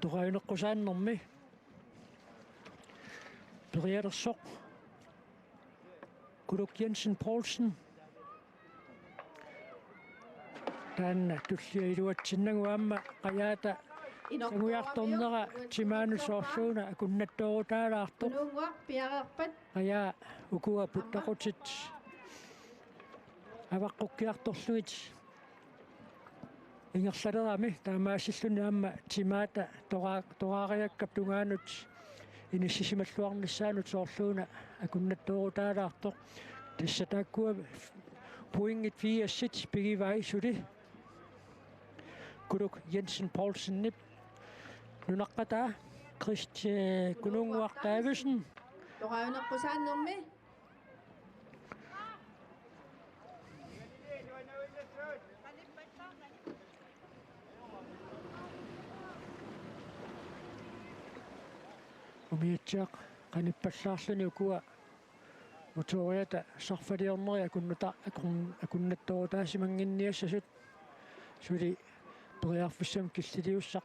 Torajuneqqusaannermi perialersoq Kuluk Jensen Poulsen. Taanna tullia iluatsinnagu aamma qajaata sangujartornera timaanut soorluuna akunnattoorutaalaartoq. Kunuunnguaq piareerpat. Qajaa ukua puttaqutit avaqqukkiartorlugit ingerlalerami taamaasilluni aamma timaata tora-, toraariakkap tungaanut inissisimalluarnissaanut soorluuna akunnattoorutaalaartoq. Tassa taakkua pointit firsit pigivai suli Kuluk Jensen Poulsenip nunaqqataa Christ-, eh, Kunuunnguaq Davidsen. Torajuneqqusaannermi. Umiatsiaq qanippallaarluni ukua motoriata sarfaliorneri akunnuta-, akun-, akunnattooruutaasimannginniassasut suli periarfissamik killiliussaq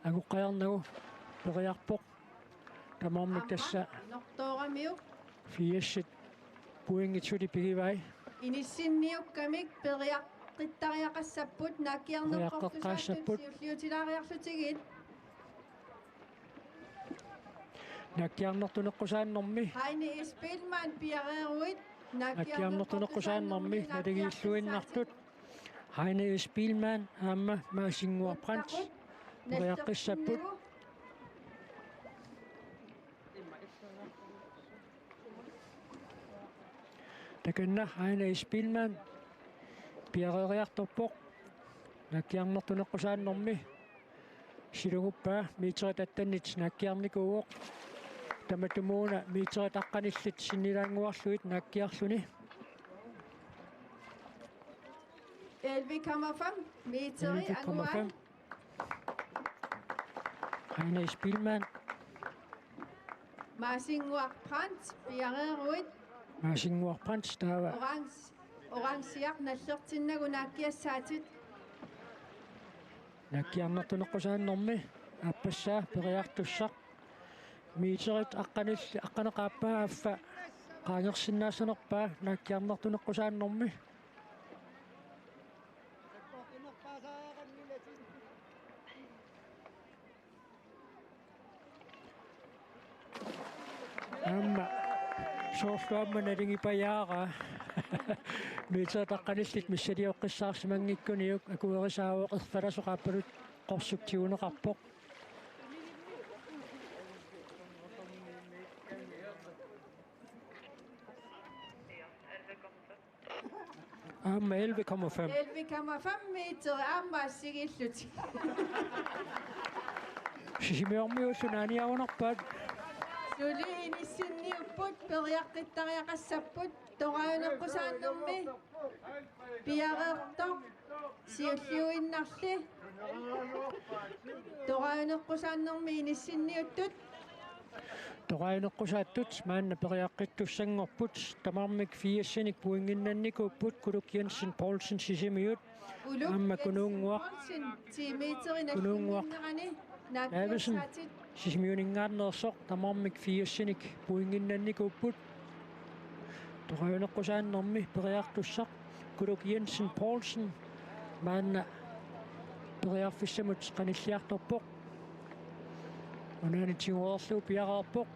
angoqqajarnagu periarpoq. Tamarmik tassa inortooramiuk. Firsit pointit suli pigivai. Inissinniukkamik periaqqittariaqassapput naakkiarneqqortusaatut periaqqeqqaassapput. Siulliutilaariarlutigit. Naakkiarnertuneqqusaannermi. Heine Spielmann piareeruit. Naakkiarnertuneqqusaannermi naligiilluinnartut. Heine Spielmann aamma Maasinnguaq Brandt periaqqissapput. Takanna Heine Spielmann piareeriartorpoq. Naakkiarnertuneqqusaannermi. Siluguppaa meterit attenit naakkiarnikuuvoq. Tamatumuuna meterit aqqanillit sinnilaannguarlugit naakkiarluni. Elleve komma fem meter. Elleve komma fem. Heine Spielmann. Maasinnguaq Brandt, piareeruit. Maasinnguaq Brandt, taava. Orange, orange nallertinnagu naakkiassaatit. Naakkiarnertuneqqusaannermi aappassaa periartussaq. Meterit aqqanil-, aqqaneq aappaa affaa qaangersinnaassanerpaa naakkiarnertuneqqusaannermi. Aamma soorlu aamma nalingipajaaraa. Meterit aqqanillit missalioqqissaarsimanngikkuniuk akuerisaavoq erfalasoq aappaluttoq qorsuk tiguneqarpoq. Aamma elleve komma fem. Elleve komma fem meter aamma assigiillutik. Sisimiormiullu naaniarunarpaat. Suli inissinniupput, periaqqittariaqassapput, torajuneqqusaannermi piareertoq siulliuinnarli. Torajuneqqusaannermi inissinniuttut. Torajuneqqusaattut maanna periaqqittussanngorput, tamarmik firsinik pointinnannikuupput, Kuluk Jensen Poulsen Sisimiut, Kuluk aamma Jensen Kunuunnguaq, Poulsen, ti meter Kunuunnguaq, naakkiassaatit. Davidsen, Sisimiuninngaanneersoq, tamarmik firsinik pointinnannikuupput. Torajuneqqusaannermi periartussaq, Kuluk Jensen Poulsen, maanna periarfissamut qanilliartorpoq. Unaani tiguerlugu piareerpoq.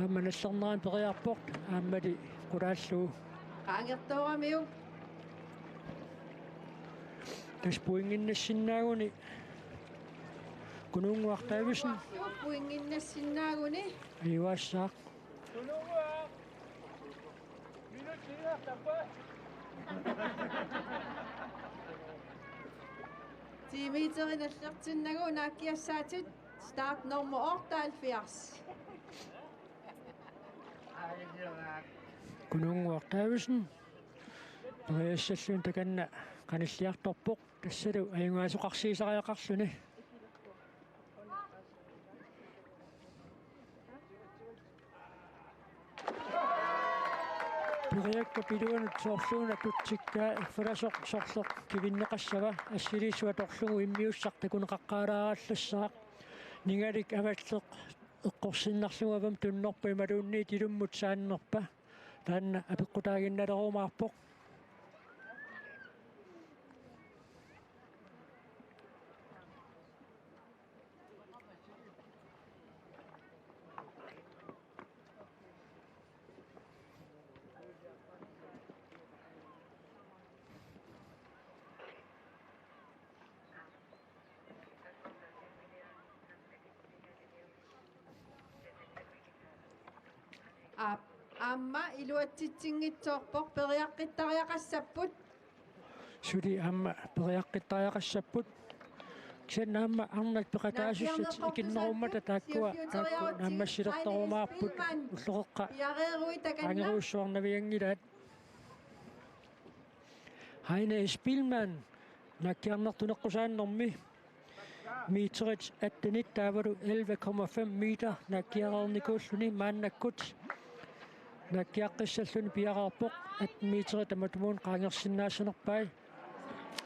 Aamma nallernerani periarpoq. Aammali qulaallugu. Qaangertooramiuk. Tassa pointinnassinnaaguni. Kunuunnguaq Davidsen. Pointinnassinnaaguni. Ajugaassaaq. Ti meter nallertinnagu naakkiassaatit, start nummer otteoghalvfjerds. Kunuunnguaq Davidsen. Periassalluni takanna qanilliartorpoq. Tassalu ajugaasoqarsiisariaqarluni. Periakkat iluanut soorluuna tutsikkaa erfalasoq sorleq kivinneqassava, assiliissuaq atorlugu immiussaq takuneqaqqaalaarallassaaq. Ningalik avalleq eqqorsinnarlugu avammut tunnorpa imaluunniit ilummut saannerpa. Taanna apeqqutaaginnalerumaarpoq. Aap, aamma iluatsitsinngitsoorpoq, periaqqittariaqassapput. Suli aamma periaqqittariaqassapput. Kisianni aamma arnat peqataasussat ikinnerummata taakkua aakku naammassilertorumaapput ulloqeqqa qaangerujussuarnavianngilaat. Heine Spielmann, naakkiarnertuneqqusaannermi. Meterit attenit taavalu elleve komma fem meter naakkiareernikuulluni maannakkut. Naakkiaqqissalluni piareerpoq, atten meterit tamatumuuna qaangersinnaassanerpai.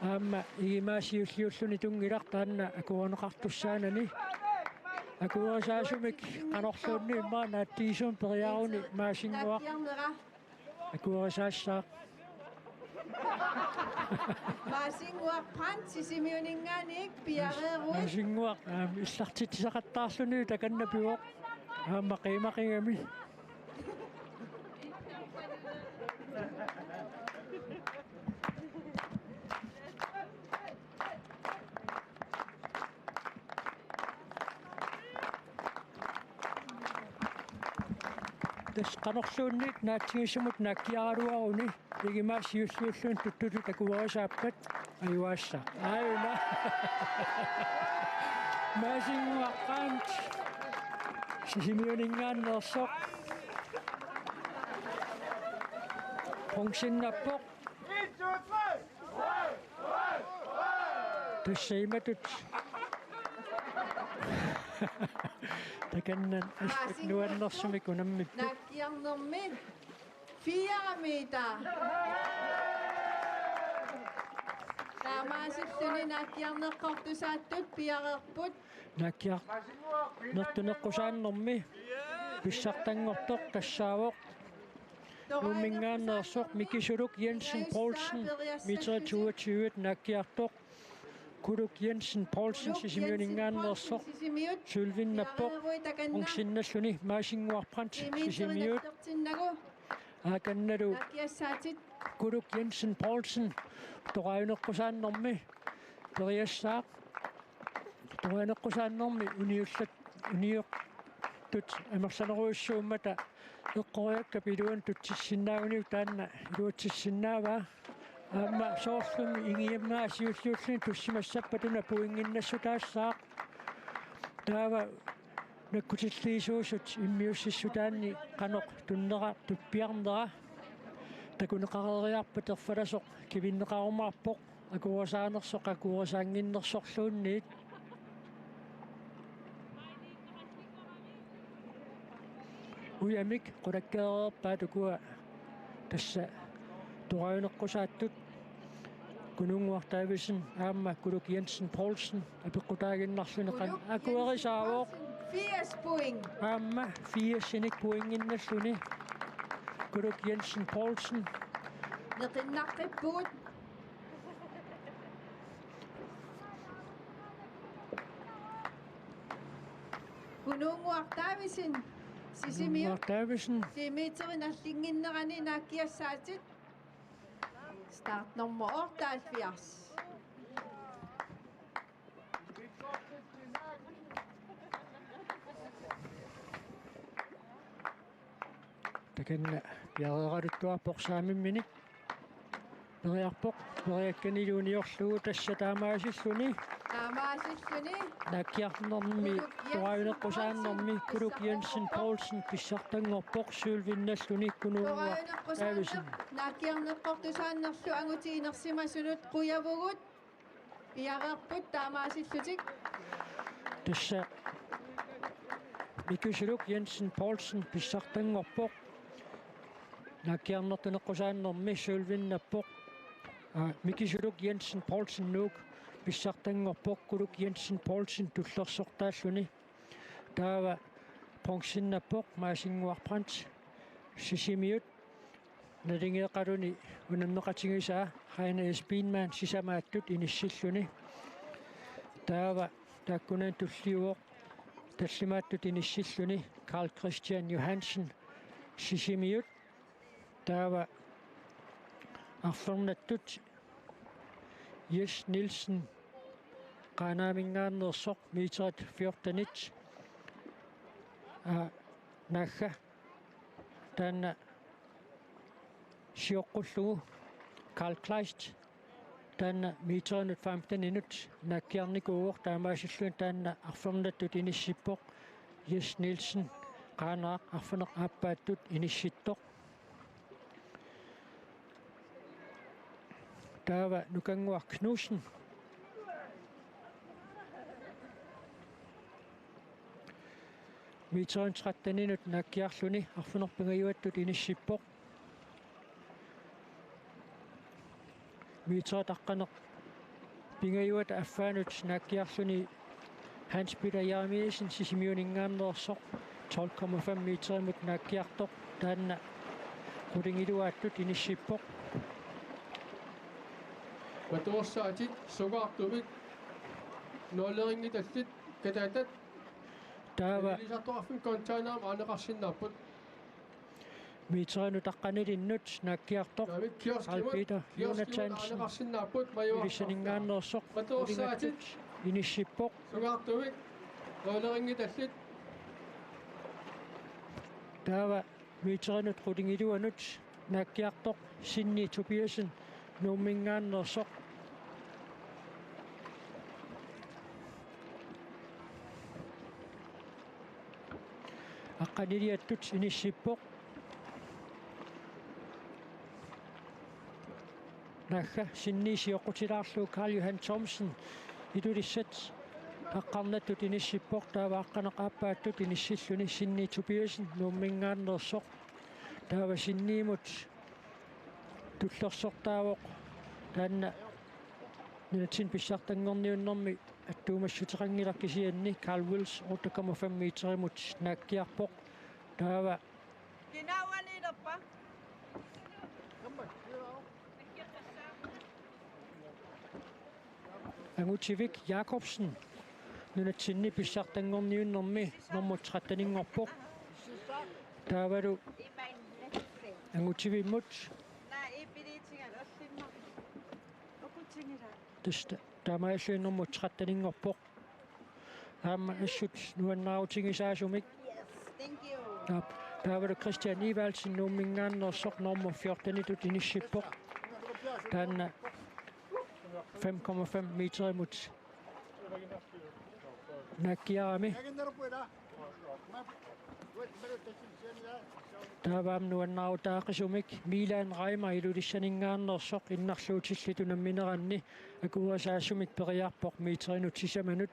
Aamma Igimaaq siulliulluni tunngilaq taanna akuerineqartussaanani. Akuerisaasumik qanorluunniit immaqa naatsigisumik periaruni Maasinnguaq akuerisaassaaq. Maasinnguaq Brandt Sisimiuninngaanniit piareeruit. Maasinnguaq, aam, illartitsisaqattaarluni takanna pivoq. Aamma qiimaqigami. Tassa qanorluunniit naatsigisumut naakkiaraluaruni Igimaaq siulliulluni tuttutut akuerisaappat. Ajugaassaaq. Aajuna. Maasinnguaq Brandt Sisimiuninngaanneersoq bronzennappoq. Tassa imatut. Takanna assut nuannersumik unammipput. Naakkiarnermi fire meter. Taamaasilluni naakkiarneqqortusaattut piareerput. Naakkiarnertuneqqusaannermi pissartanngortoq tassaavoq Nuumminngaanneersoq Mikisuluk Jensen Poulsen, meter toogtyve, naakkiartoq. Kuluk Jensen Poulsen, Sisimiuninngaanneersoq, sølvinnappoq. Bronzennalluni Maasinnguaq Brandt, Sisimiut. Aakannalu Kuluk Jensen Poulsen, torajuneqqusaannermi periassaaq. Torajuneqqusaannermi uniullat, uniortut amerlanerujussuummata eqqoriakkap iluanut tutsissinnaagunik taanna iluatsissinnaavaa. Aamma soorlumi ingiammaa siulliulluni tussimassappata una pointinnassutaassaaq. Taava nakkutilliisuusut immiussissutaanni qanoq tunnera tuppiarnera takuneqareeriarpat erfalasoq kivinneqarumaarpoq. Akuerisaanersoq akuerisaannginnersorluunniit. Ujamik qulakkeereerpaat ukua tassa torajuneqqusaattut. Kununnguaq Davidsen aamma Kuluk Jensen Poulsen apeqqutaaginnarluni qanoq akuerisaavoq. Firs point. Aamma firsinik pointinnalluni Kuluk Jensen Poulsen. Neqinnaqqippugut. Kununnguaq Davidsen, Sisimiut. Kununnguaq Davidsen. Ti meterit nallinnginnerani naakkiassaatit. Startnummer otteoghalvfjerds. Takanna piareeraluttuarpoq saamimminik. Periarpoq, periakkanilu uniorlugu tassa taamaasilluni. Taamaasilluni. Naakkiarnermi, torajuneqqusaannermi, Kuluk Jensen Poulsen pissartanngorpoq, sølvinnalluni Kununnguaq Davidsen. Naakkiarneqqortusaannerlu angutit inersimasunut qujavugut. Piareerput taamaasillutik. Tassa Mikisuluk Jensen Poulsen pissartanngorpoq. Naakkiarnertuneqqusaannermi sølvinnappoq. Aa, Mikisuluk Jensen Poulsen Nuuk pissartanngorpoq, Kuluk Jensen Poulsen tullersortaalluni. Taava bronzennappoq Maasinnguaq Brandt, Sisimiut. Naligeeqaluni unammeqatigisaa Heine S. Bienmann sisamaattut inissilluni. Taava taakkunani tulliuvoq tallimaattut inissilluni Karl Christian Johansen, Sisimiut. Taava arfernattut Jes Nielsen Qaanaaminngaanneersoq, meterit fjortenit. Aa, naagga taanna sioqqullugu. Karl Kleist taanna meterinnut femteninut naakkiarnikuuvoq, taamaasilluni taanna arfernattut inissippoq. Jes Nielsen Qaanaaq arfineq aappaattut inissittoq. Taava Nukannguaq Knudsen meterit tretteninut naakkiarluni arfineq-pingajuattut inissippoq. Meterit aqqaneq-pingajuat affaanut naakkiarluni Hans Peter Jeremiassen Sisimiuninngaanneersoq, tolv komma fem meterimut naakkiartoq, taanna qulingiluaattut inissippoq. Matuersaatit sungaartumik nuulerinngitallit, kataatat. Taava Ilisimatusarfimmut containerimi aaneqarsinnaapput. Meterinnut aqqanilinnut naakkiartoq Karl Peter Jonathansen Ilulissaninngaanneersoq, qulingattut inissippoq. Taava meterinnut qulingiluanut naakkiartoq Sinni Tobiassen Nuumminngaanneersoq. Aqqaniliattut inissippoq. Naagga sinniisioqqutilaarlugu Karl Johan Thomsen Ilulissat aqqarnattut inissippoq, taava aqqaneq-aappaattut inissilluni Sinni Tobiassen Nuumminngaanneersoq. Taava sinniimut tullersortaavoq taanna nunatsinni pissartanngorniunnermi attuumassuteqanngilaq, kisianni Carl Wills otte komma fem meterimut naakkiarpoq. Taava Kinaawaniilerpa? Angutivik Jakobsen nunatsinni pissartanngorniunnermi normu tretteninngorpoq. Taavalu Angutivimmut tassa taamaalilluni normu tretteninngorpoq. Aamma assut nuannaarutigisaasumik. Taap-, taavalu Christian Evaldsen Nuumminngaanneersoq normu fjortenitut inissippoq. Taanna fem komma fem meterimut naakkiarami. Taava aamma nuannaarutaaqisumik Milan Reimer Ilulissaninngaanneersoq innarluutillit unammineranni akuerisaasumik periarpoq meterimut sisamanut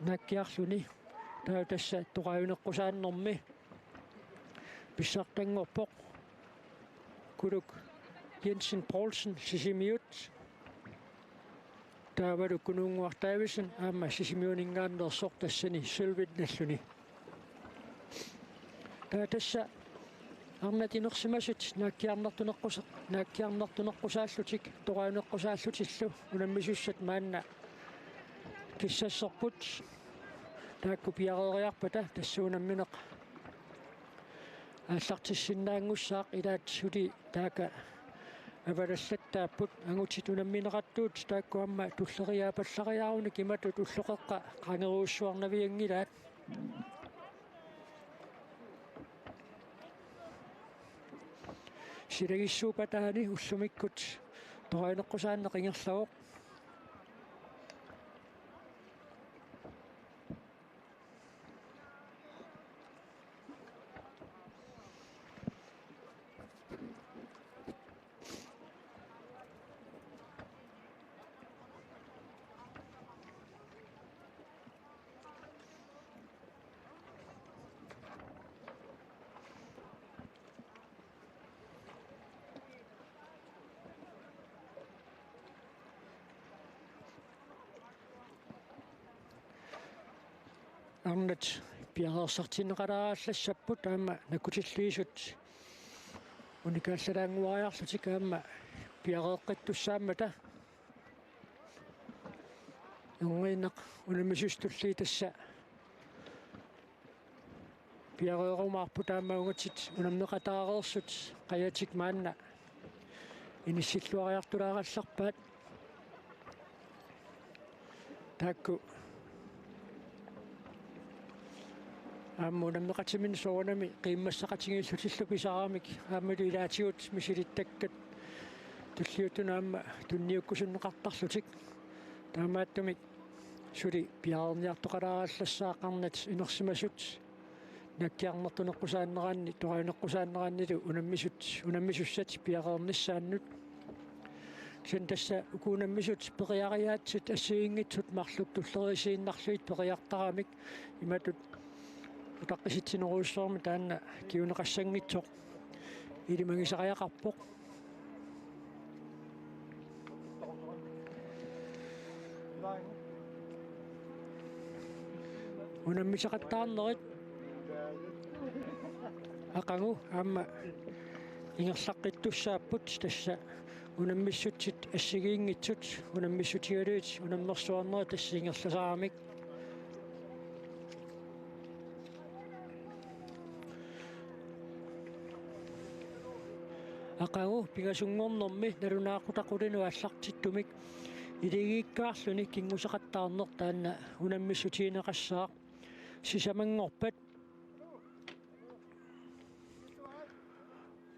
naakkiarluni. Taava tassa toqaajuneqqusaannermi pissartanngorpoq Kuluk Jensen Poulsen Sisimiut. Taavalu Kunuunnguaq Davidsen aamma Sisimiuninngaanneersoq tassani sølvinalluni. Taava tassa arnat inersimasut naakkiarnartuneqqus-, naakkiarnartuneqqusaallutik toqaajuneqqusaallutillu unammisussat maanna kissasserput. Taakku piareeriarpata tassa unammineq aallartissinnaanngussaaq, ilaat suli taakka avalallattaapput. Angutit unammineqartuut taakku aamma tulleriiaappallariaarunik imatut ulloqeqqa qangerujussuarnavianngilaat. Silagissuup ataani ullumikkut toqaajuneqqusaanneq ingerlavoq. Arnat piareersartinneqalaallassapput aamma nakkutilliisut unikaallalaannguariarlutik aamma piareeqqittussaammata. Erniinnaq unammisussat tulliit tassa piareerumaarput, aamma ungatsit unammeqataareersut qajatik maanna inissilluariartulaarallarpaat. Taakku aamma unammeqatiminni soorunami qiimmassaqatigiillutillu pisaramik aammalu ilaatigut misilittakkat tulliuttut aamma tunniukkusunneqartarlutik. Taamaattumik suli piareerniartoqalaagallassaaq arnat inersimasut naakkiarnartuneqqusaanneranni, toqaajuneqqusaannerannilu unammisut, unammisussat piareernissaannut. Kisianni tassa uku unammisut periariaatsit assigiinngitsut marluk tulleriisiinnarlugit periartaramik imatut utaqqisitsinerujussuarmik taanna kinguneqassanngitsoq ilimagisariaqarpoq. Unammisaqattaarnerit aqagu aamma ingerlaqqittussaapput, tassa unammissutsit assigiinngitsut unammissutigalugit unammersuarnerit tassa ingerlasaramik. Aqagu pingasunngornermi nalunaaqutaq qulinut aallartittumik iligiikkaarluni kinguseqattaarneq taanna unammissutigineqassaaq sisamanngorpat.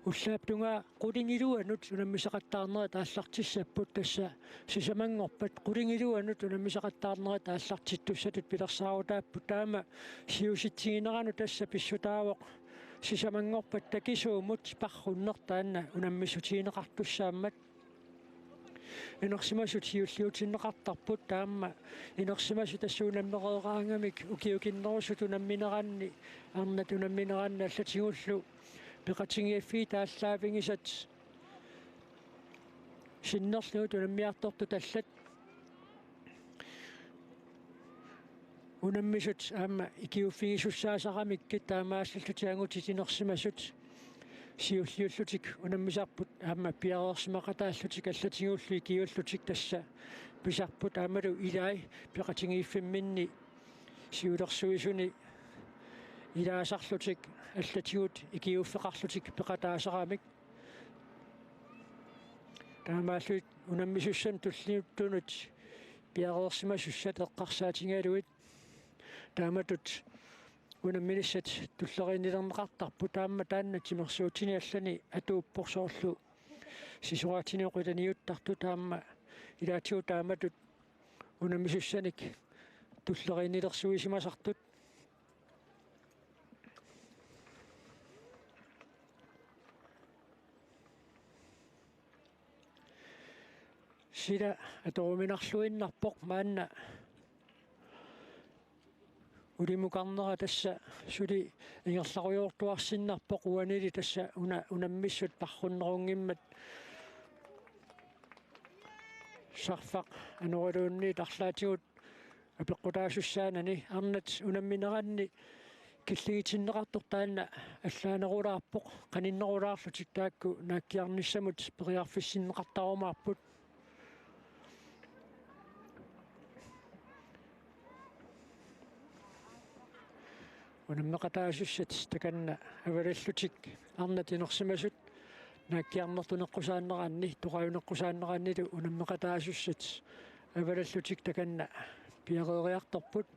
Ullaap tungaa qulingiluanut unammisaqattaarnerit aallartissapput, tassa sisamanngorpat qulingiluanut unammisaqattaarnerit aallartittussatut pilersaarutaapput. Taama siusitsigineranut tassa pissutaavoq sisamanngorpat takisuumut parrunneq taanna unammissutigineqartussaammat. Inersimasut siulliutinneqartarput, taama inersimasut tassa unammereeraangamik ukiukinnerusut unammineranni, arnat unammineranni allatigullu peqatigiiffiit aallaavigisat sinnerlugit unammiartortut allat unammisut aamma ikiuuffigisussaasaramikkit, taamaallutik angutit inersimasut siulliullutik unammisarput aamma piareersimaqataallutik allatigullu ikiuullutik tassa pisarput, aammalu ilai peqatigiiffimminni siulersuisuni ilaasarlutik allatigut ikiuuffeqarlutik peqataasaramik. Taamaallutik unammisussanut tulliuttunut piareersimasussat eqqarsaatigalugit taamatut unamminissat tulleriinnilerneqartarput. Taama taanna timersuutini allani atuuppoq, soorlu sisoraatsini oqilaniuttartut, taama ilaatigut taamatut unammisussanik tulleriinnilersuisimasartut. Sila atoruminarluinnarpoq maanna ulimukarnera, tassa suli ingerlarujoortuarsinnarpoq uanili tassa una unammissut parrunnerunngimmat sarfaq anoraluunniit arlaatigut apeqqutaasussaanani. Arnat unammineranni killigitinneqartoq taanna allaanerulaarpoq, qaninnerulaarlutik taakku naakkiarnissamut periarfissinneqartarumaarput. Unammeqataasussat takanna avalallutik arnat inersimasut naakkiarnertuneqqusaanneranni, toqajuneqqusaannerannilu unammeqataasussat avalallutik takanna piareeriartorput.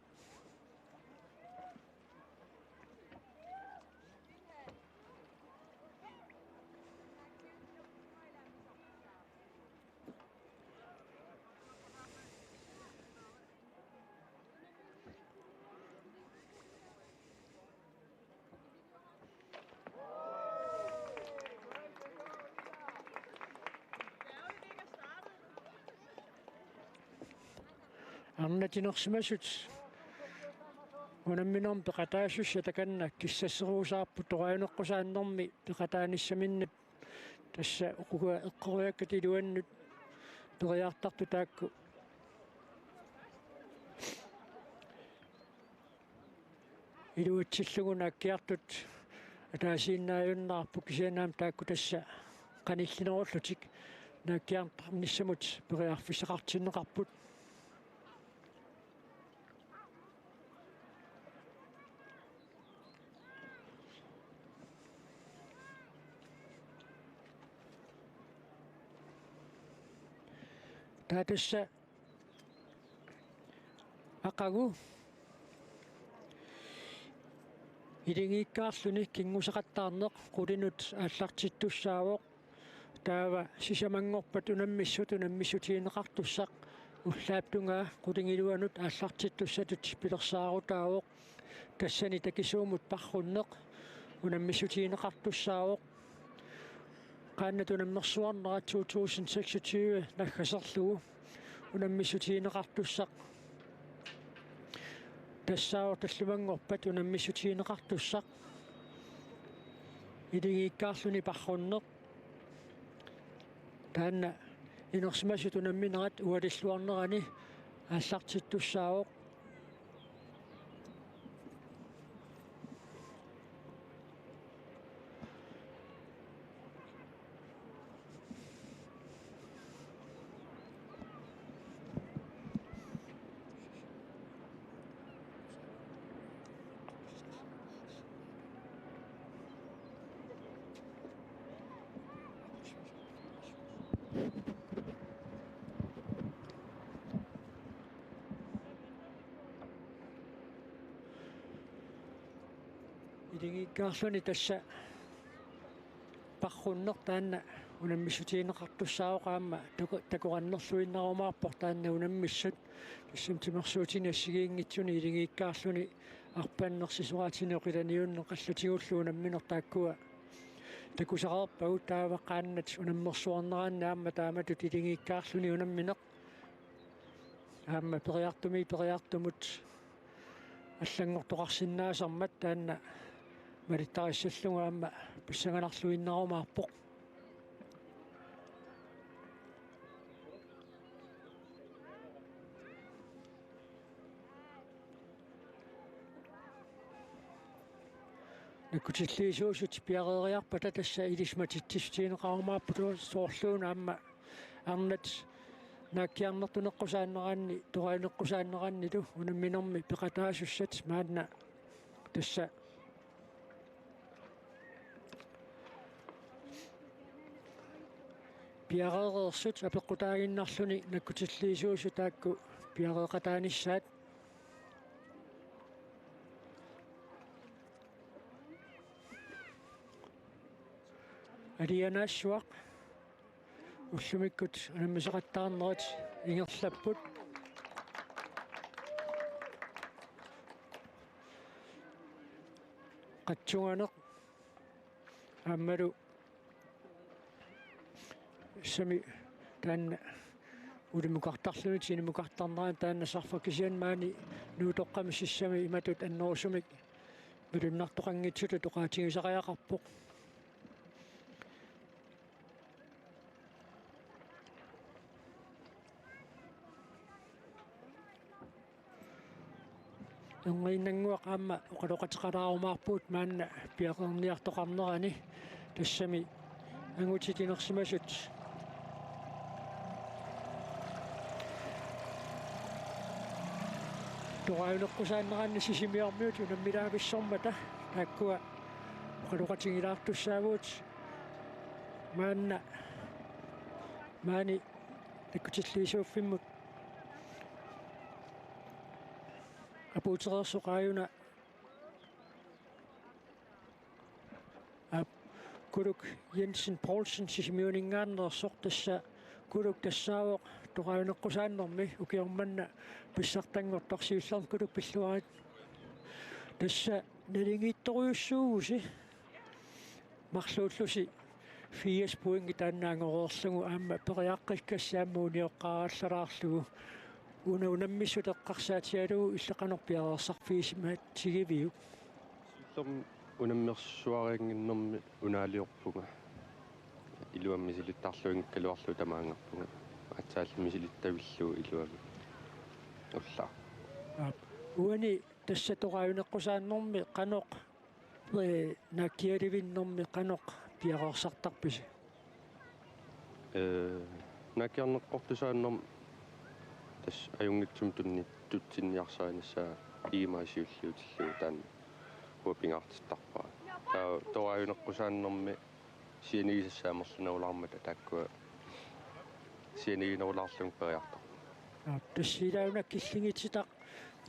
Arnat inersimasut unamminermi peqataasussat takanna kissasseruusaarput toqajuneqqusaannermi peqataanissaminnut. Tassa uku eqqoriakkat iluannut periartartut taakku iluatsillugu naakkiartut ataasiinnaajunnaarput, kisianni aamma taakku tassa qanillinerullutik naakkiarnissamut periarfissaqartinneqarput. Taava tassa aqagu iligiikkaarluni kinngusaqattaarneq qulinut aallartittussaavoq. Taava sisamanngorpat unammissut unammissutigineqartussaq ullaap tungaa qulingiluanut aallartittussatut pilersaarutaavoq. Tassani takisuumut parrunneq unammissutigineqartussaavoq. Qaannat unammersuarnerat to tusind seksogtyve naggaserlugu unammissutigineqartussaq tassaavoq tallimanngorpat unammissutigineqartussaq iligiikkaarluni parrunneq. Taanna inersimasut unamminerat ualilluarnerani aallartittussaavoq. Iligiikkaarluni tassa parrunneq taanna unammissutigineqartussaavoq aamma taku-, takorannerluinnarumaarpoq taanna unammissut. Tassami timersuutini assigiinngitsuni iligiikkaarluni arpanneq sisoraatini oqilaniunneq allatigullu unammineq taakkua takusareerpagut taava qaannat unammersuarneranni aamma taamatut iligiikkaarluni unammineq. Aamma periartumik periartumut allanngortoqarsinnaasarmat taanna malittarissallugu aamma pissanganarluinnarumaarpoq. Nakkutilliisuusut piareeriarpata tassa ilisimatitsissutigineqarumaarput soorluuna aamma arnat naakkiarnertuneqqusaanneranni, torajuneqqusaannerannilu unamminermi peqataasussat maanna tassa piareereersut apeqqutaaginnarluni nakkutilliisuusut taakku piareeqataanissaat. Alianaassuaq ullumikkut unammisaqattaarnerit ingerlapput. Qatsunganeq aammalu sami taanna ulimukartarluni tinimukartarnerani taanna sarfaq kisianni maani Nuutoqqami sissami imatut annerusumik malunnartoqanngitsutut oqaatigisariaqarpoq. Erniinnannguaq aamma oqaloqateqalaarumaarpugut maanna piareerniartoqarnerani tassami angutit inersimasut torajuneqqusaanneranni Sisimiormiut unammilaavissormata taakkua oqaloqatigilaartussaavugut maanna maani nakkutilliisuuffimmut apuutereersoq aajuna. Aap, Kuluk Jensen Poulsen Sisimiuninngaanneersoq tassa Kuluk tassaavoq torajuneqqusaannermi ukioq manna pissartanngortoq siullermik Kuluk pilluarit. Tassa naligiittorujussuuvusi marluullusi firs pointi taanna angoreerlugu aamma periaqqikkassaammut unioqqaarallalaarlugu una unammissut eqqarsaatigalugu illit qanoq piareersarfigisimaatigiviuk? Siullermik unammersuariannginnermi unaaliorpunga. Iluamik misilittarluinngikkaluarlugu tamaanngarpunga. Aatsaallu misilittavillugu iluamik ullaaq. Aap. Uani tassa torajuneqqusaannermi qanoq, ee, naakkialivinnermi qanoq piareersartarpisi? Ee, naakkiarneqqortusaanermi tassa ajunngitsumik tunni-, tutsinniarsarinissaa iimaa siulliutillugu taanna uanga pingaartittarpara. Taava torajuneqqusaannermi sianigisassaa amerlanerulaarmata taakkua sianiginerulaarlugit periartarput. Aap, tassa ilaana killinngitsitaq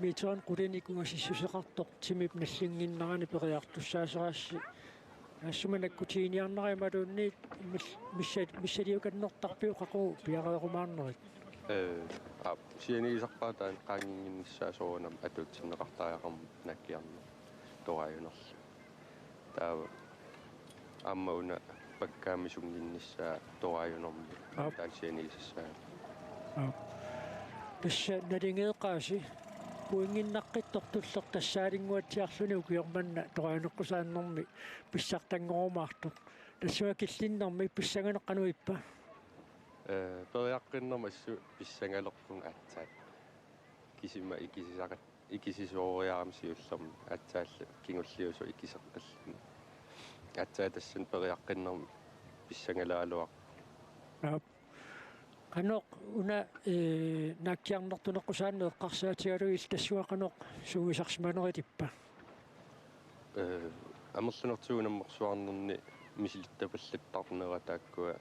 meterit qulinik ungasissuseqartoq timip nallinnginnerani periartussaaserassi. Assuma nakkutiginiarnera imaluunniit mis-, missa-, missiliukannertarpiuk qaqugu piareerumaarnerit? Ee, aap, sianigisarpara taanna qaanginnginnissaa soorunami atuutsinneqartariaqarmat naakkiarneq torajunerlu. Taava aamma una pakkaamisunnginnissaa torajunermi. Aap. Taanna sianigisassaa. Aap. Tassa naligeeqqaasi pointinnaqqittoq tulleq tassaalinnguatsiarluni ukioq manna torajuneqqusaannermi pissartanngorumaartoq. Tassunga killinnermi pissanganaq qanoq ippa? Ee, periaqqinnermi assut pissangalerpunga aatsaat. Kisima ikisisaqat-, ikisisooriarama siullermik aatsaallu kingulliusoq ikiseqqilluni. Aatsaat tassani periaqqinnermi pissangaleraluarpoq. Aap. Qanoq una, ee, naakkiarnertuneqqusaanneq eqqarsaatigalugu illit tassunga qanoq sungiusarsimanerit ippa? Ee, amerlanertigut unammersuarnerni misilittapallattarnera taakkua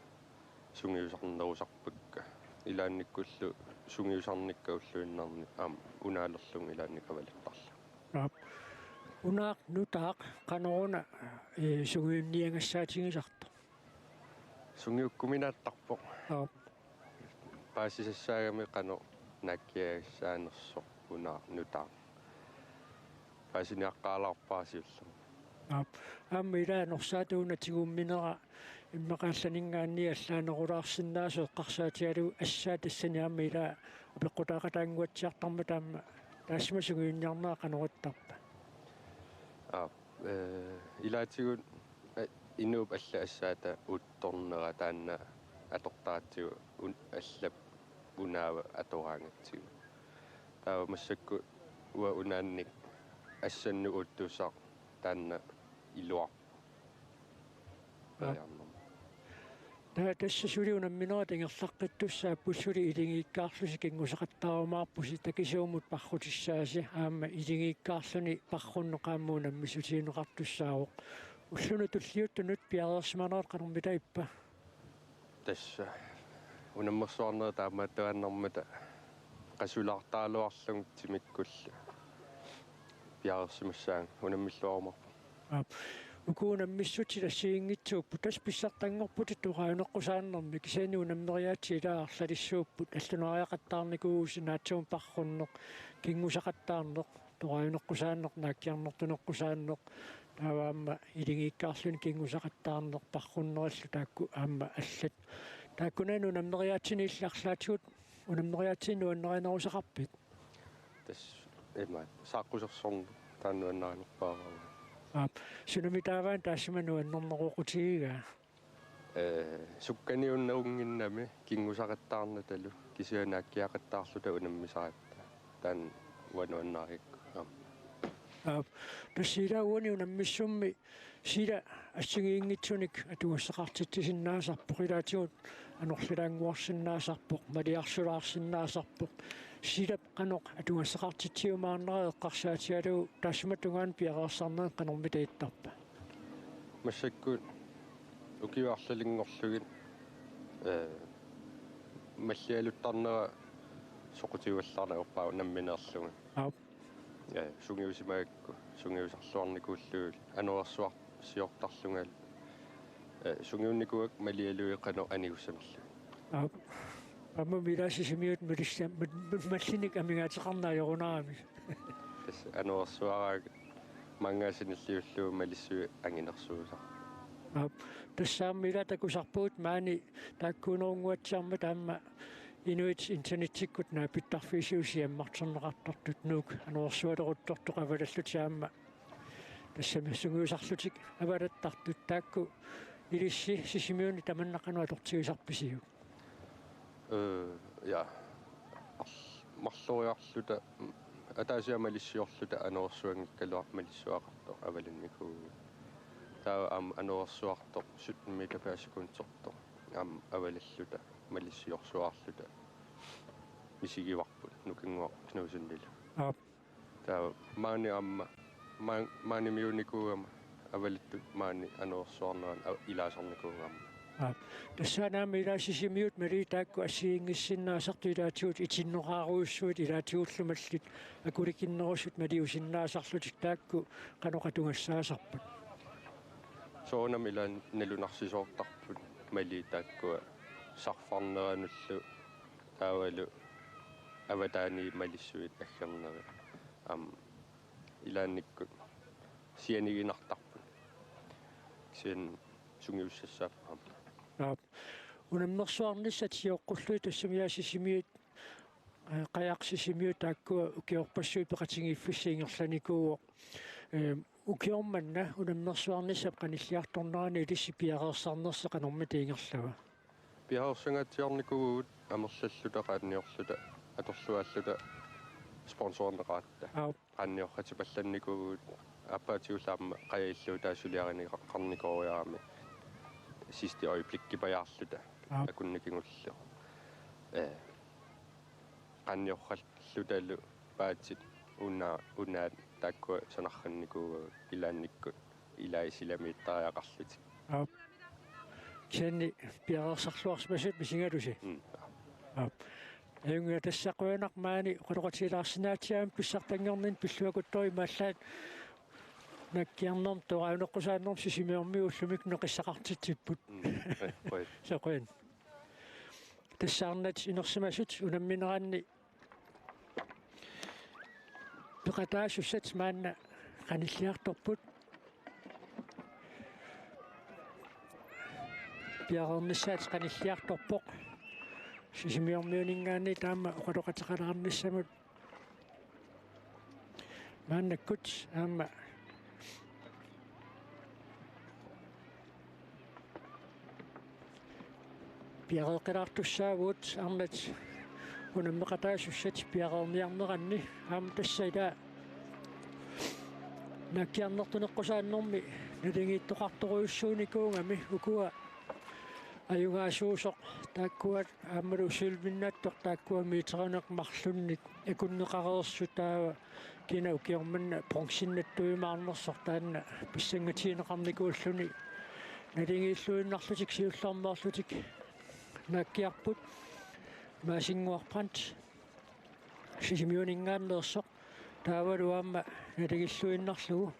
sungiusarnerusarpakka. Ilaannikkullu sungiusarnikka ulluinnarni aamma unaalerlunga ilaanni kavalertarlunga. Aap. Unaaq nutaaq qanoruna, ee, sungiunniagassaatigisartoq? Sungiukkuminaattarpoq. Aap. Paasisassaagami qanoq naakkiagassaanersoq una nutaaq. Paasiniaqqaalaarpara siullermik. Aap. Aamma ila anorsaata una tigumminera immaqa allaninngaanniit allaanerulaarsinnaasoq eqqarsaatigalugu assaat tassani aamma ila apeqqutaaqataannguatsiartarmata aamma taassuma sungiunniarnera qanoq ittarpa? Aap, eh, ilaatigut, eh, inuup allat assaata uuttornera taanna atortaratsigu un-, allap unaava atoraangatsigu. Taava massakkut uanga unaannik assannut uuttussaq taanna iluarpoq. Aap. Periarnermut. Taava tassa suli unamminerat ingerlaqqittussaapput suli iligiikkaarlusi kinngusaqattaarumaarpusi takisuumut parrutissaasi aamma iligiikkaarluni parrunneq aamma unammissutigineqartussaavoq. Ullunut tulliuttunut piareersimanerat qanormita ippa? Tassa unammersuarnerit taamaattuaannarmata qasulaartaraluarlugit timikkullu piareersimassaanga unammilluarumaarpunga. Aap. Uku unammissutit assigiinngitsuupput, tassa pissartanngorputit toqaajuneqqusaannermi, kisianni unammeriaatsit ilaat arlalissuupput, allunaariaqattaarnikuuvusi naatsummik parrunneq, kinngusaqattaarneq, toqaajuneqqusaanneq, naakkiarnartuneqqusaanneq, taava aamma iligiikkaarluni kinngusaqattaarneq, parrunnerillu taakku aamma allat. Taakkunani unammeriaatsini illit arlaatigut unammeriaatsini nuannarinerusaqarpit? Tassa imaat saaqqusersorneq taanna nuannarinerpaavara. Aap, sunami taava taassuma nuannerneqoqutigigaa? Eh, sukkaniunnerunnginnami kinngusaqattaarnatalu kisianni naakkiaqattaarluta unammisaratta. Taanna uanga nuannarigakku. Aap. Aap, tassa ila uani unammissummi sila assigiinngitsunik atugassaqartitsisinnaasarpoq, ilaatigut anorlilaannguarsinnaasarpoq, maliarsulaarsinnaasarpoq. Silap qanoq atugassaqartitsiumaarnera eqqarsaatigalugu taassuma tungaanut piareersarnerit qanormita ittarpa? Massakkut ukiut arlalinngorlugit, eh, mallialuttarnera soqutigivallaarneq ajorpara unammineerlunga. Aap. Ja, sungiusimagakku, sungiusarluarnikuullugit, anorersuarsiortarlunga. Eh, sungiunnikuugakku malialugit qanoq anigussanerlugit. Aap. Aamma ila Sisimiut malissa-, ma-, ma-, mallinnik amigaateqarneq ajorunarami. Tassa anorersuaraangat maannga sanilliullugu malissuit anginersuusarput. Aap. Tassa aamma ila takusarpugut maani taakkuunerunnguatsiarmata aamma inuit internettikkut naapittarfiisigut siammarterneqartartut, Nuuk anorersualeruttortoq avalallutik aamma tassami sungiusarlutik avalattartut, taakku ilissi Sisimiuni tamanna qanoq atortigisarpisiuk? Eh, ja. Arl-, marloriarluta, mm, ataasiarlunga malissiorluta anorersuanngikkaluarluta malissuaqartoq avalannikuuvugut. Taava aamma anorersuartoq sytten meter per sekundsertoq aamma avalalluta malissiorsuarluta misigivarput Nukinnguaq Knudsenilu. Aap. Taava maani aamma, maan-, maanimiuunikuugama avalattut maani anorersuarnerani a-, ilaasarnikuugama. Aap. Tassaana aamma ila Sisimiut malii taakku assigiinngissinnaasartut ilaatigut itinneqarujussuit ilaatigullu mallit akulikinnerusut maliusinnaasarlutik taakku qanoq atugassaasarput? Soorunami ila nalunarsisoortarput malii taakkua sarfarneranullu taavalu avataani malissuit aggernerit. Aamma ilaannikkut sianiginartarput. Kisianni sungiussassaapput aamma. Aap. Unammersuarnissat sioqqullugit tassami ila Sisimiut, eh, Qajaq Sisimiut taakkua ukiorpassuit peqatigiiffissat ingerlanikuuvoq. Eh, ukiormanna unammersuarnissap qanilliartornerani ilissi piareersarnersi qanormita ingerlava? Piareersangaatsiarnikuuvugut amerlalluta qaanniorluta atorlualluta sponsorneqaratta. Aap. Qaanniorratipallannikuuvugut aappaatigullu aamma Qajaq illuutaat suliarineqarnikooriarami sidste øjeblikkipajaarluta. Aap. Akunnerit kingulliit. Eh, qaanniorrallutalu paatit una-, unaat taakkua sanarrannikuuvugut ilaannikkut ilai silamiittariaqarlutik. Aap. Kisianni piareersarluarsimasut misigalusi. Mm. Aap. Ajunngilaq, tassa qujanaq maani oqaloqatigilaarsinnaagatsigit pissartanngorninni pilluakkuttoq imaallaat naakkiarnermut torajuneqqusaannermut Sisimiormiut ullumi neqissaqartitsipput. Mm, qujan, qujan. Soquen. Tassa arnat inersimasut unammineranni peqataasussat maanna qanilliartorput. Piareernissaat qanilliartorpoq. Sisimiormiuninngaanniit taama oqaloqateqalaarnissamut. Maannakkut aamma piareeqqilaartussaavugut arnat unammeqataasussat piareerniarneranni. Aamma tassa ila naakkiarnertuneqqusaannermi naligiittoqartorujussuunikuugami ukua ajugaasuusoq taakkua aammalu sølvinnattoq taakkua meterinik marlunnik akunneqareersut taava kina ukioq manna bronzinnattuimaarnersoq taanna pissangatigineqarnikuulluni naligiilluinnarlutik siullermeerlutik naakkiarput Maasinnguaq Brandt Sisimiuninngaanneersoq taavalu aamma naligilluinnarlugu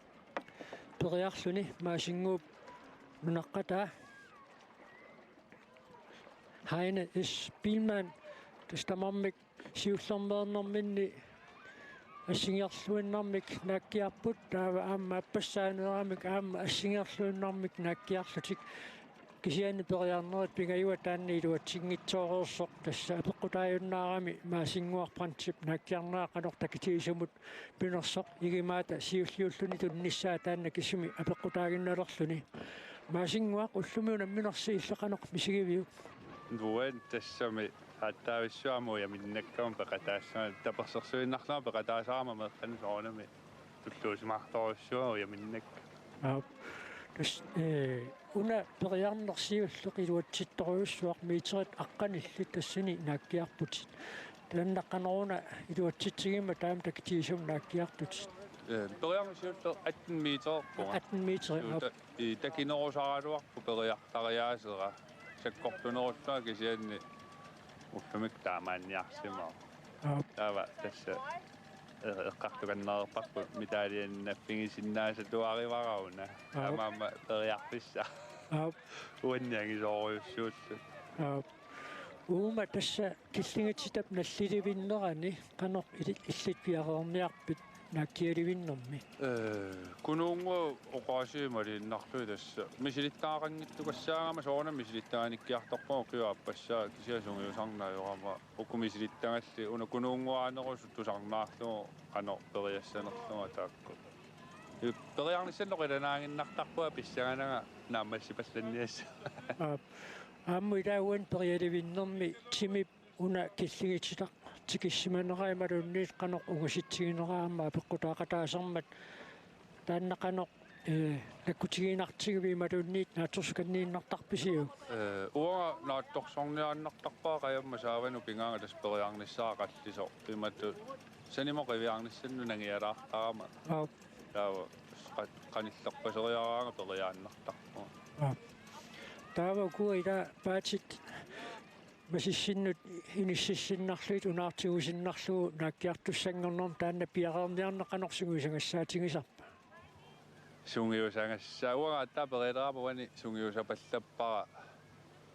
periarluni Maasinnguup nunaqqataa Heine S. Biilmann, tassa tamarmik siullermeernerminni assigerluinnarmik naakkiarput, taava aamma appassaaneeramik aamma assigerluinnarmik naakkiarlutik. Kisianni periarnerit pingajuat taanna iluatsinngitsooreersoq, tassa apeqqutaajunnaarami Maasinnguaq Brandtip naakkiarnera qanoq takitigisumut pinersoq, igimaata siulliulluni tunnissaa taanna kisimi apeqqutaaginnalerluni. Maasinnguaq, ullumi unamminersi illit qanoq misigiviuk? Nuan, tassami aatsaavissuarmi ujaminnakkama peqataassaanga, tapersersuinnarlunga peqataasarama meeqqanut soorunami tulluusimaartorujussuuara ujaminnakku. Aap. Tassa, ee, una periarneq siulleq iluatsittorujussuaq, meterit aqqanillit tassani naakkiarputit. Taanna qanoruna iluatsitsigimmat taama takitigisumik naakkiartutit? Ee, periarneq siulleq atten metererpunga. Atten meter, aap. Siuta-, i, takinerusaraluarpoq periartariaasera. Sakkortunerullunga kisianni ullumikkut taamaanniarsimavoq. Aap. Taava tassa, ee, eqqartukannareerparput medaljennaaffigisinnaasatuarivara una. Aap. Taamaammat periarfissaq. Aap. Uanniangisoorujussuullu. Aap. Uuma tassa killigititap nallilivinnerani qanoq ili-, illit piareerniarpit naakkialivinnermi? Ee, Kunuunnguup oqaasii maliinnarlugit tassa misilittagaqanngittukassaagama, soorunami misilittaganikkiartorpunga ukiup aappassaa, kisianni sungiusarneq ajorama uku misilittagallit, una Kunuunnguaanerusut tusarnaarlugu qanoq periassanerlunga taakku. Ee, periarnissannik oqilanaaginnartarpunga pissangananga naammassipallanniassavara. Aap. Aamma ilaa uani perialivinnermi timip una killigititaq tikissimanera imaluunniit qanoq ungasitsiginera aamma apeqqutaaqataasermat, taanna qanoq, ee, nakkutiginartigivit imaluunniit naatsorsukanniinnartarpisiuk? Ee, uanga naatsorsorniaannartarpara, qajamma saavanut pigaanga tassa periarnissaa qallisoq. Imatut sanimut qiviarnissannut nangialaartarama. Aap. Taava qa-, qanillerpaseriaraanga periaannartarpunga. Aap. Taava ukua ilaa paatit masissinnut inississinnarlugit unaartigusinnarlugu naakkiartussanngornermi taanna piareerniarneq qanoq sungiusagassaatigisarpa? Sungiusagassaa-, uanga aatsaat perialerama uani sungiusapallappara,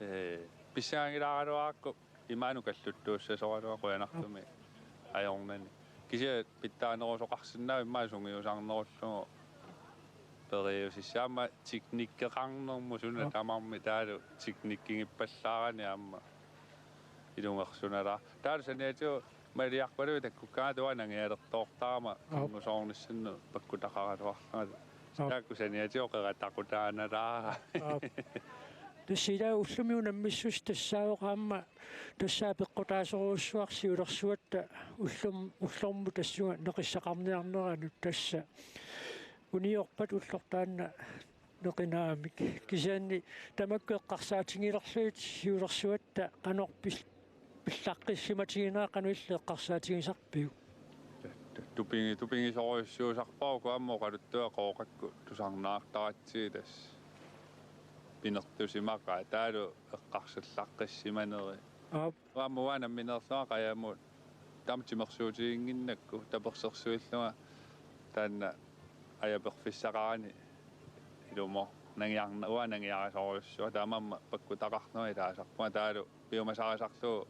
ee, pissangangilaaraluarakku imaanut kalluttuussasoraluarpoq qujanartumik ajornani. Kisianni pitsaanerusoqarsinnaavoq immaqa sungiusarnerullugu periusissaammat teknikkeqarnermut suna. Aap. Tamarmi taavalu teknikkigippallaaramik aamma ilungersunalaarpoq. Taavalu saniatigut maliarpalui takkukkaangat uanga nangialertoortarama. Aap. Kingusoornissannut pakkutaqaraluarlunga. Aap. Taakku saniatigut qerataqutaanalaarami. Aap. Tassa ilaa ullumi unammissuseq tassaavoq aamma tassa apeqqutaasorujussuaq siulersuatta ullum-, ullormut tassunga neqissaqarniarneranut, tassa uniorpat ulloq taanna neqinaamik. Kisianni tamakku eqqarsaatigilerlugit siulersuatta qanoq pil-, pillaqqissimatiginera qanoq illit eqqarsaatigisarpiuk? Tupigi-, tupigisorujussuusarpara uku aamma oqaluttuat Qooqakkut tusarnaartaratsigit tassa pinertusimaqaat, taavalu eqqarsaallaqqissimaneri. Aap. Aamma uanga nammineerlunga qajamut taama timersuutiginnginnakku tapersersuillunga taanna ajaperfissaqarani ilumoornangiarna-, uanga nangiarisorujussuuara, taamaammat pakkutaqarneq ilaasarpunga, taavalu piumasarisarlugu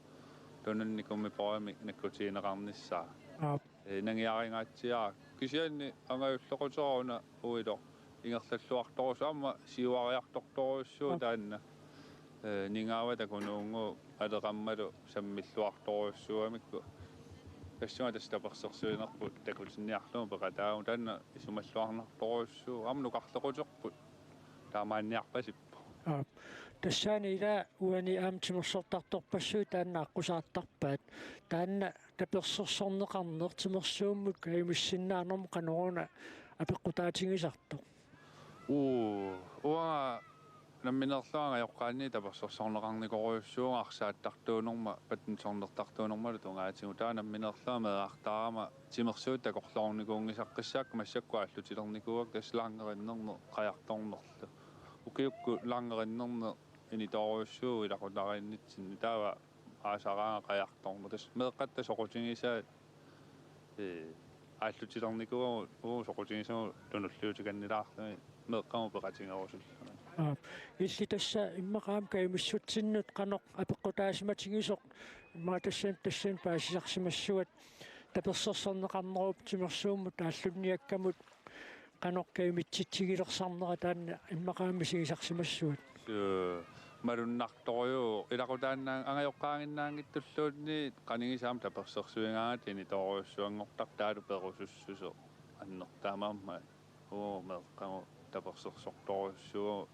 tununnik gummibåndimik nakkutigineqarnissaa. Aap. Ee, nangiarigaatsiarpara. Kisianni angajullequtera una uiloq ingerlalluartorujussuuvoq, aamma siuariartortorujussuuvoq. Aap. Taanna. Ee, ningaava takunuunnguup aleqammalu sammilluartorujussuugamikku. Tassunga tassa tapersersuinerput takutinniarlugu peqataagama, taanna isumalluarnartorujussuuvoq. Aamma nukarlequterput. Taamaanniarpasippoq. Aap. Tassaana ila uani aamma timersortartorpassuit taanna aqqusaartarpaat. Taanna tapersersorneqarneq timersuummut kajumissinnaanermut qanoruna apeqqutaatigisartoq? Uu, uanga nammineerlunga angajoqqaanni tapersersorneqarnikorujussuuvunga arsaattartuunerma, badmintonertartuunermalu tungaatigut. Taava nammineerlunga meerartaarama timersuut takorloornikuunngisaqqissaakka massakkut aallutilernikuuakka, tassa langerinnerneq qajartornerlu. Ukiukkut langerinnerneq initoorujussuuvoq ilaqutariinnitsinni, taava aasaraanga qajartorneq. Tassa meeqqatta soqutigisaat, ee, aallutilernikuuagut, uu, soqutigisavut tunulliutikannilaarlugit meeqqamut peqatigerusullugit. Aap. Illit tassa immaqa aamma kajumissutsinnut qanoq apeqqutaasimatigisoq, immaqa tassani, tassani paasisarsimassavat, tapersersorneqarnerup timersuummut aallunniakkamut qanoq kajumitsitsigilersarnera taanna immaqa aamma misigisarsimassavat? Suu, malunnartorujuuvoq, ilaqutaannaa-, angajoqqaaginnaanngitsulluunniit qanigisat aamma tapersersuigaangatta initoorujussuanngortartut, taavalu perusussuseq annertuumik aamma, uu, meeqqamut tapersersortorujussuuvoq.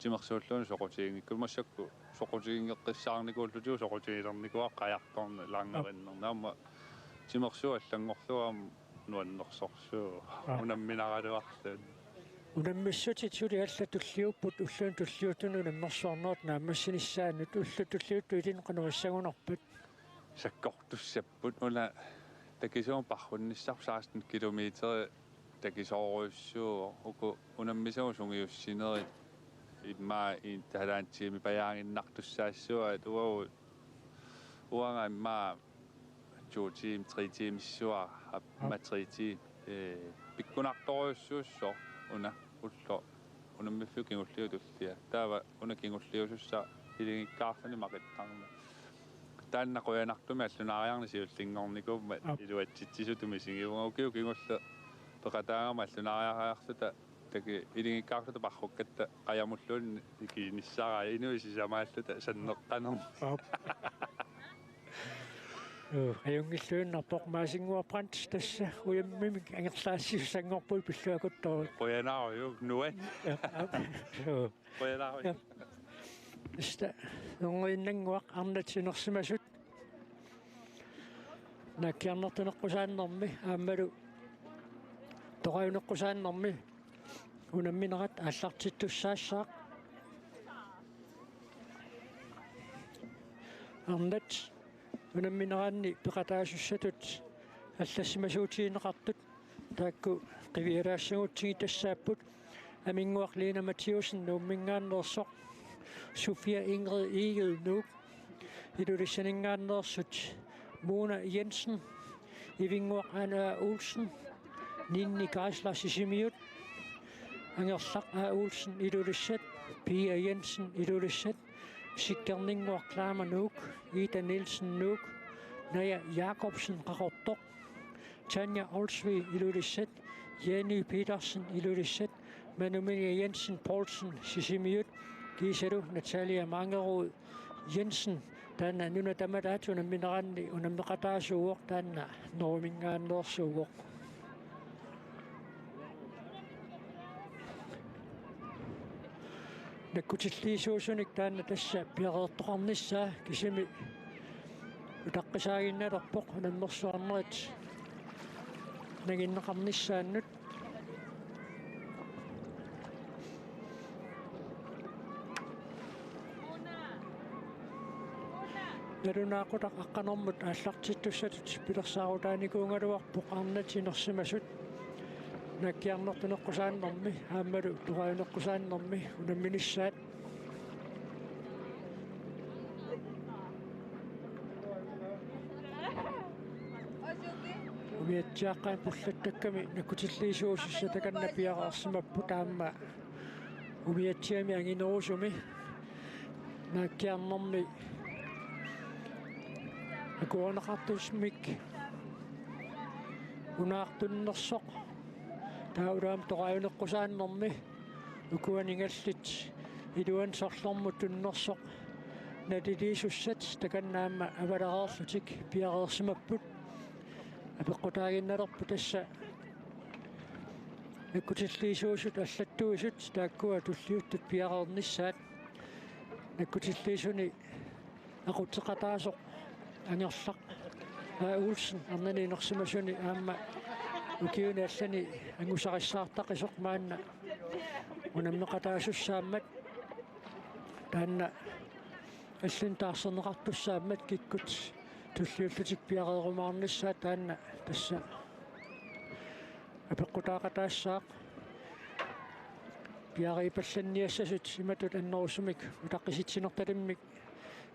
Timersuulluunniit soqutiginngikkunik, massakkut soqutiginngeqqissaarnikuullutigu soqutigilernikuuakka qajartorneq langerinnerneq. Aamma timersuut allanngorlugu aamma nuannersorsuuvoq. Aap. Unamminaraluarluni. Unammissutit suli allat tulliupput, ulluni tulliuttuni unammersuarnerup naammassinissaanut. Ullut tulliuttut ilinnut qanoq issagunarpat? Sakkortussapput. Una takisuumik parrunnissarput seksten kilometer takisoorujussuuvoq. Uku unammisavut sungiussinerit immaqa intaalaantiimi pajaaginnartussaassavaat, uagut uanga immaqa to timer, tre timer issuara, aamma tre timer. Ee, pikkunartorujussuussaaq una ulloq unammiffiup kingulliup tullia. Taava una kingulliusussaq ilinngikkaarluni maqittarneq. Taanna qujanartumik allunaariarneq siullinngornikuummat, aap, iluatsitsisutut misigivunga. Ukiut kingulliit peqataagama allunaariarluta, takuuk, ilinngikkaarluta parrukkatta qajamulluunniit ikiinnissaraat, inuit sisamaalluta sanneqqanermik. Aap. Uu, ajunngilluinnarpoq. Maasinnguaq Brandt tassa ujammimik angerlaassissusanngorpugut pilluaqquttoq. Qujanarujussuaq, nuann'. Aap, aap. Suu. Qujanarujussuaq. Aap. Tassa neriinnannguaq arnat inersimasut naakkiarnartuneqqusaannermi aammalu torajuneqqusaannermi unamminerat aallartittussaassaaq. Arnat unammineraanni peqataasussatut allassimasuutigineqartut taakku qivialaassagutsigit tassaapput: Aminnguaq Lina Mathiussen Nuumminngaanneersoq, Sofia Ingrid Egede Nuuk, Ilulissaninngaanneersut Mona Jensen, Ivinnguaq Ane A. Olsen, Ninni Geisler Sisimiut, Angerlaq A. Olsen Ilulissat, Pia Jensen Ilulissat, Sikkerninnguaq Klaama Nuuk, Ida Nielsen Nuuk, Naja Jakobsen Qaqortoq, Tanja Olsvig Ilulissat, Jenny Petersen Ilulissat, Manuminia Jensen Poulsen Sisimiut, kiisalu Natalia Mangerud Jensen, taanna nunat tamalaat unammineraanni unammeqataasuuvoq, taanna Nuumminngaanneersuuvoq. Nakkutilliisuusunik taanna tassa piareertoqarnissaa, kisimi utaqqisaaginnalerpoq unammersuarnerit nanginneqarnissaannut. Nalunaaqutaq aqqanermut aallartittussatut pilersaarutaanikuugaluarpoq arnat inersimasut naakkiarnartuneqqusaannermi aammalu torajuneqqusaannermi unamminissaat. Umiatsiaaqqami pullattakkami nakkutilliisuusussat takanna piareersimapput, aamma umiatsiami anginerusumi naakkiarnermi akuerineqartussamik unaartunnersoq, taava ulaam torajuneqqusaannermi ukuaninngallit iluani sorlermut tunnersoq naliliisussat takanna aamma avalereerlutik piareersimapput. Apeqqutaaginnalerput tassa nakkutilliisuusut allattuisut taakkua tulliuttut piareernissaat. Nakkutilliisuni aqutseqataasoq Angerlaq A. Olsen arnani inersimasuni aamma ukiuni allani angusarissaartaqisoq maanna unammeqataasussaammat, taanna allanut taarserneqartussaammat kikkut tulliullutik piareerumaarnissaat taanna tassa apeqqutaaqataassaaq. Piareerpallanniassasut imatut annerusumik utaqqisitsinertalimmik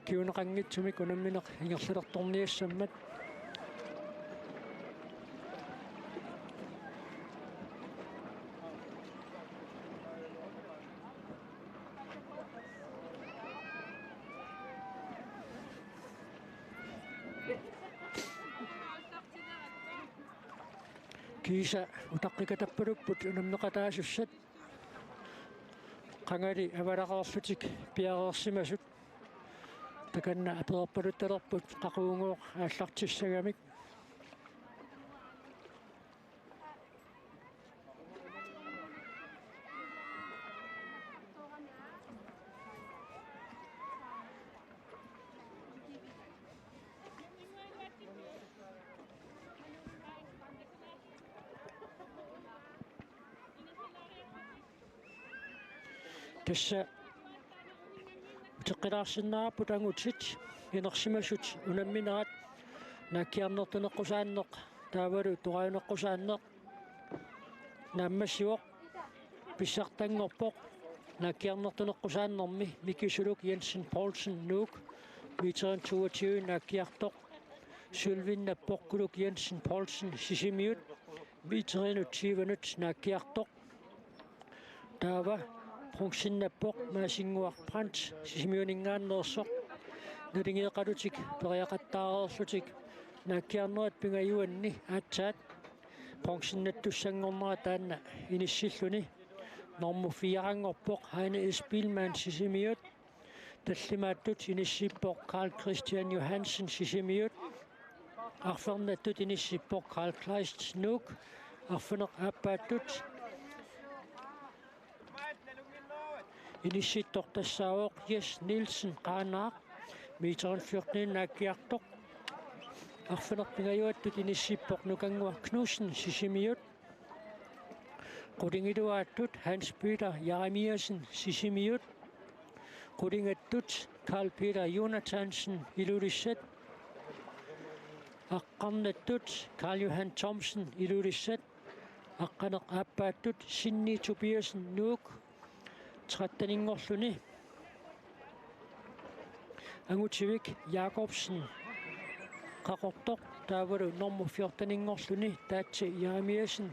kinguneqanngitsumik unammineq ingerlalertorniassammat. Kiisa utaqqikatappalupput unammeqataasussat, qangali avalereerlutik piareersimasut. Takanna apereerpaluttalerput qaqugooq aallartissagamik. Tassa uteqqilaarsinnaapput angutit inersimasut unamminerat. Naakkiarnertuneqqusaanneq taavalu torajuneqqusaanneq naammassivoq. Pissartanngorpoq naakkiarnertuneqqusaannermi Miki Suluk Jensen Poulsen, Nuuk, meterinik toogtyve naakkiartoq. Sølvinnappoq Kuluk Jensen Poulsen, Sisimiut, meterinik tyvenut naakkiartoq. Taava bronzennappoq Maasinnguaq Brandt, Sisimiuninngaanneersoq. Naligeeqalutik periaqattaareerlutik naakkiarnerat pingajuanni aatsaat bronzennattussanngornera taanna inissilluni. Normu fireanngorpoq Heine S. Biilmann, Sisimiut. Tallimaattut inissippoq Carl Christian Johansen, Sisimiut. Arfernattut inissippoq Carl Kleist, Nuuk. Arfineq-aappaattut inissittoq tassaavoq Jes Nielsen, Qaanaaq, meterinik fjorten naakkiartoq. Arfineq-pingajuattut inissippoq Nukannguaq Knudsen, Sisimiut. Qulingiluaattut Hans Peter Jeremiassen, Sisimiut. Qulingattut Carl Peter Jonathansen, Ilulissat. Aqqarnattut Carl Johan Thomsen, Ilulissat. Aqqaneq-aappaattut Sinni Tobiassen, Nuuk, tretteninngorluni. Angutivik Jakobsen, Qaqortoq, taavalu normu fjorteninngorluni Taatsi Jeremiassen.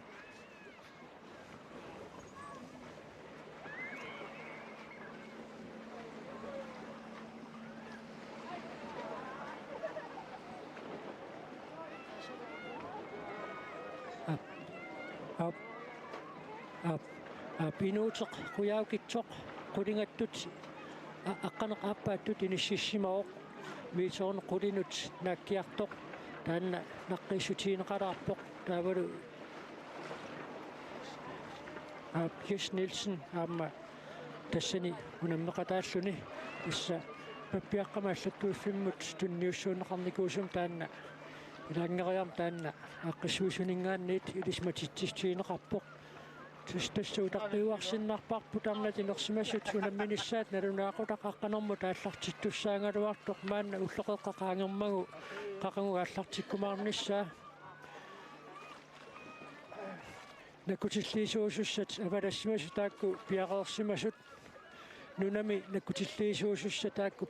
Aap, aap, aap, aap, Inuuteq Qujaukitsoq qulingattut, a-, aqqaneq-aappaattut inississimavoq, meterinik qulinut naakkiartoq, taanna naqqiissutigineqalaarpoq, taavalu, aap, Jes Nielsen aamma tassani unammeqataalluni, tassa pappiaqqami allattuiffimmut tunniussuunneqarnikuusumi taanna ilaanngeriarmat taanna aaqqissuisuninngaanniit ilisimatitsissutigineqarpoq. Tassa, tassa utaqqiuarsinnarparput arnat inersimasut unamminissaat nalunaaqutaq aqqanermut aallartittussaagaluartoq maanna ulloqeqqa qaangermagu qaqugu aallartikkumaarnissaa. Nakkutilliisuusussat avalassimasut taakku piareersimasut. Nunami nakkutilliisuusussat taakku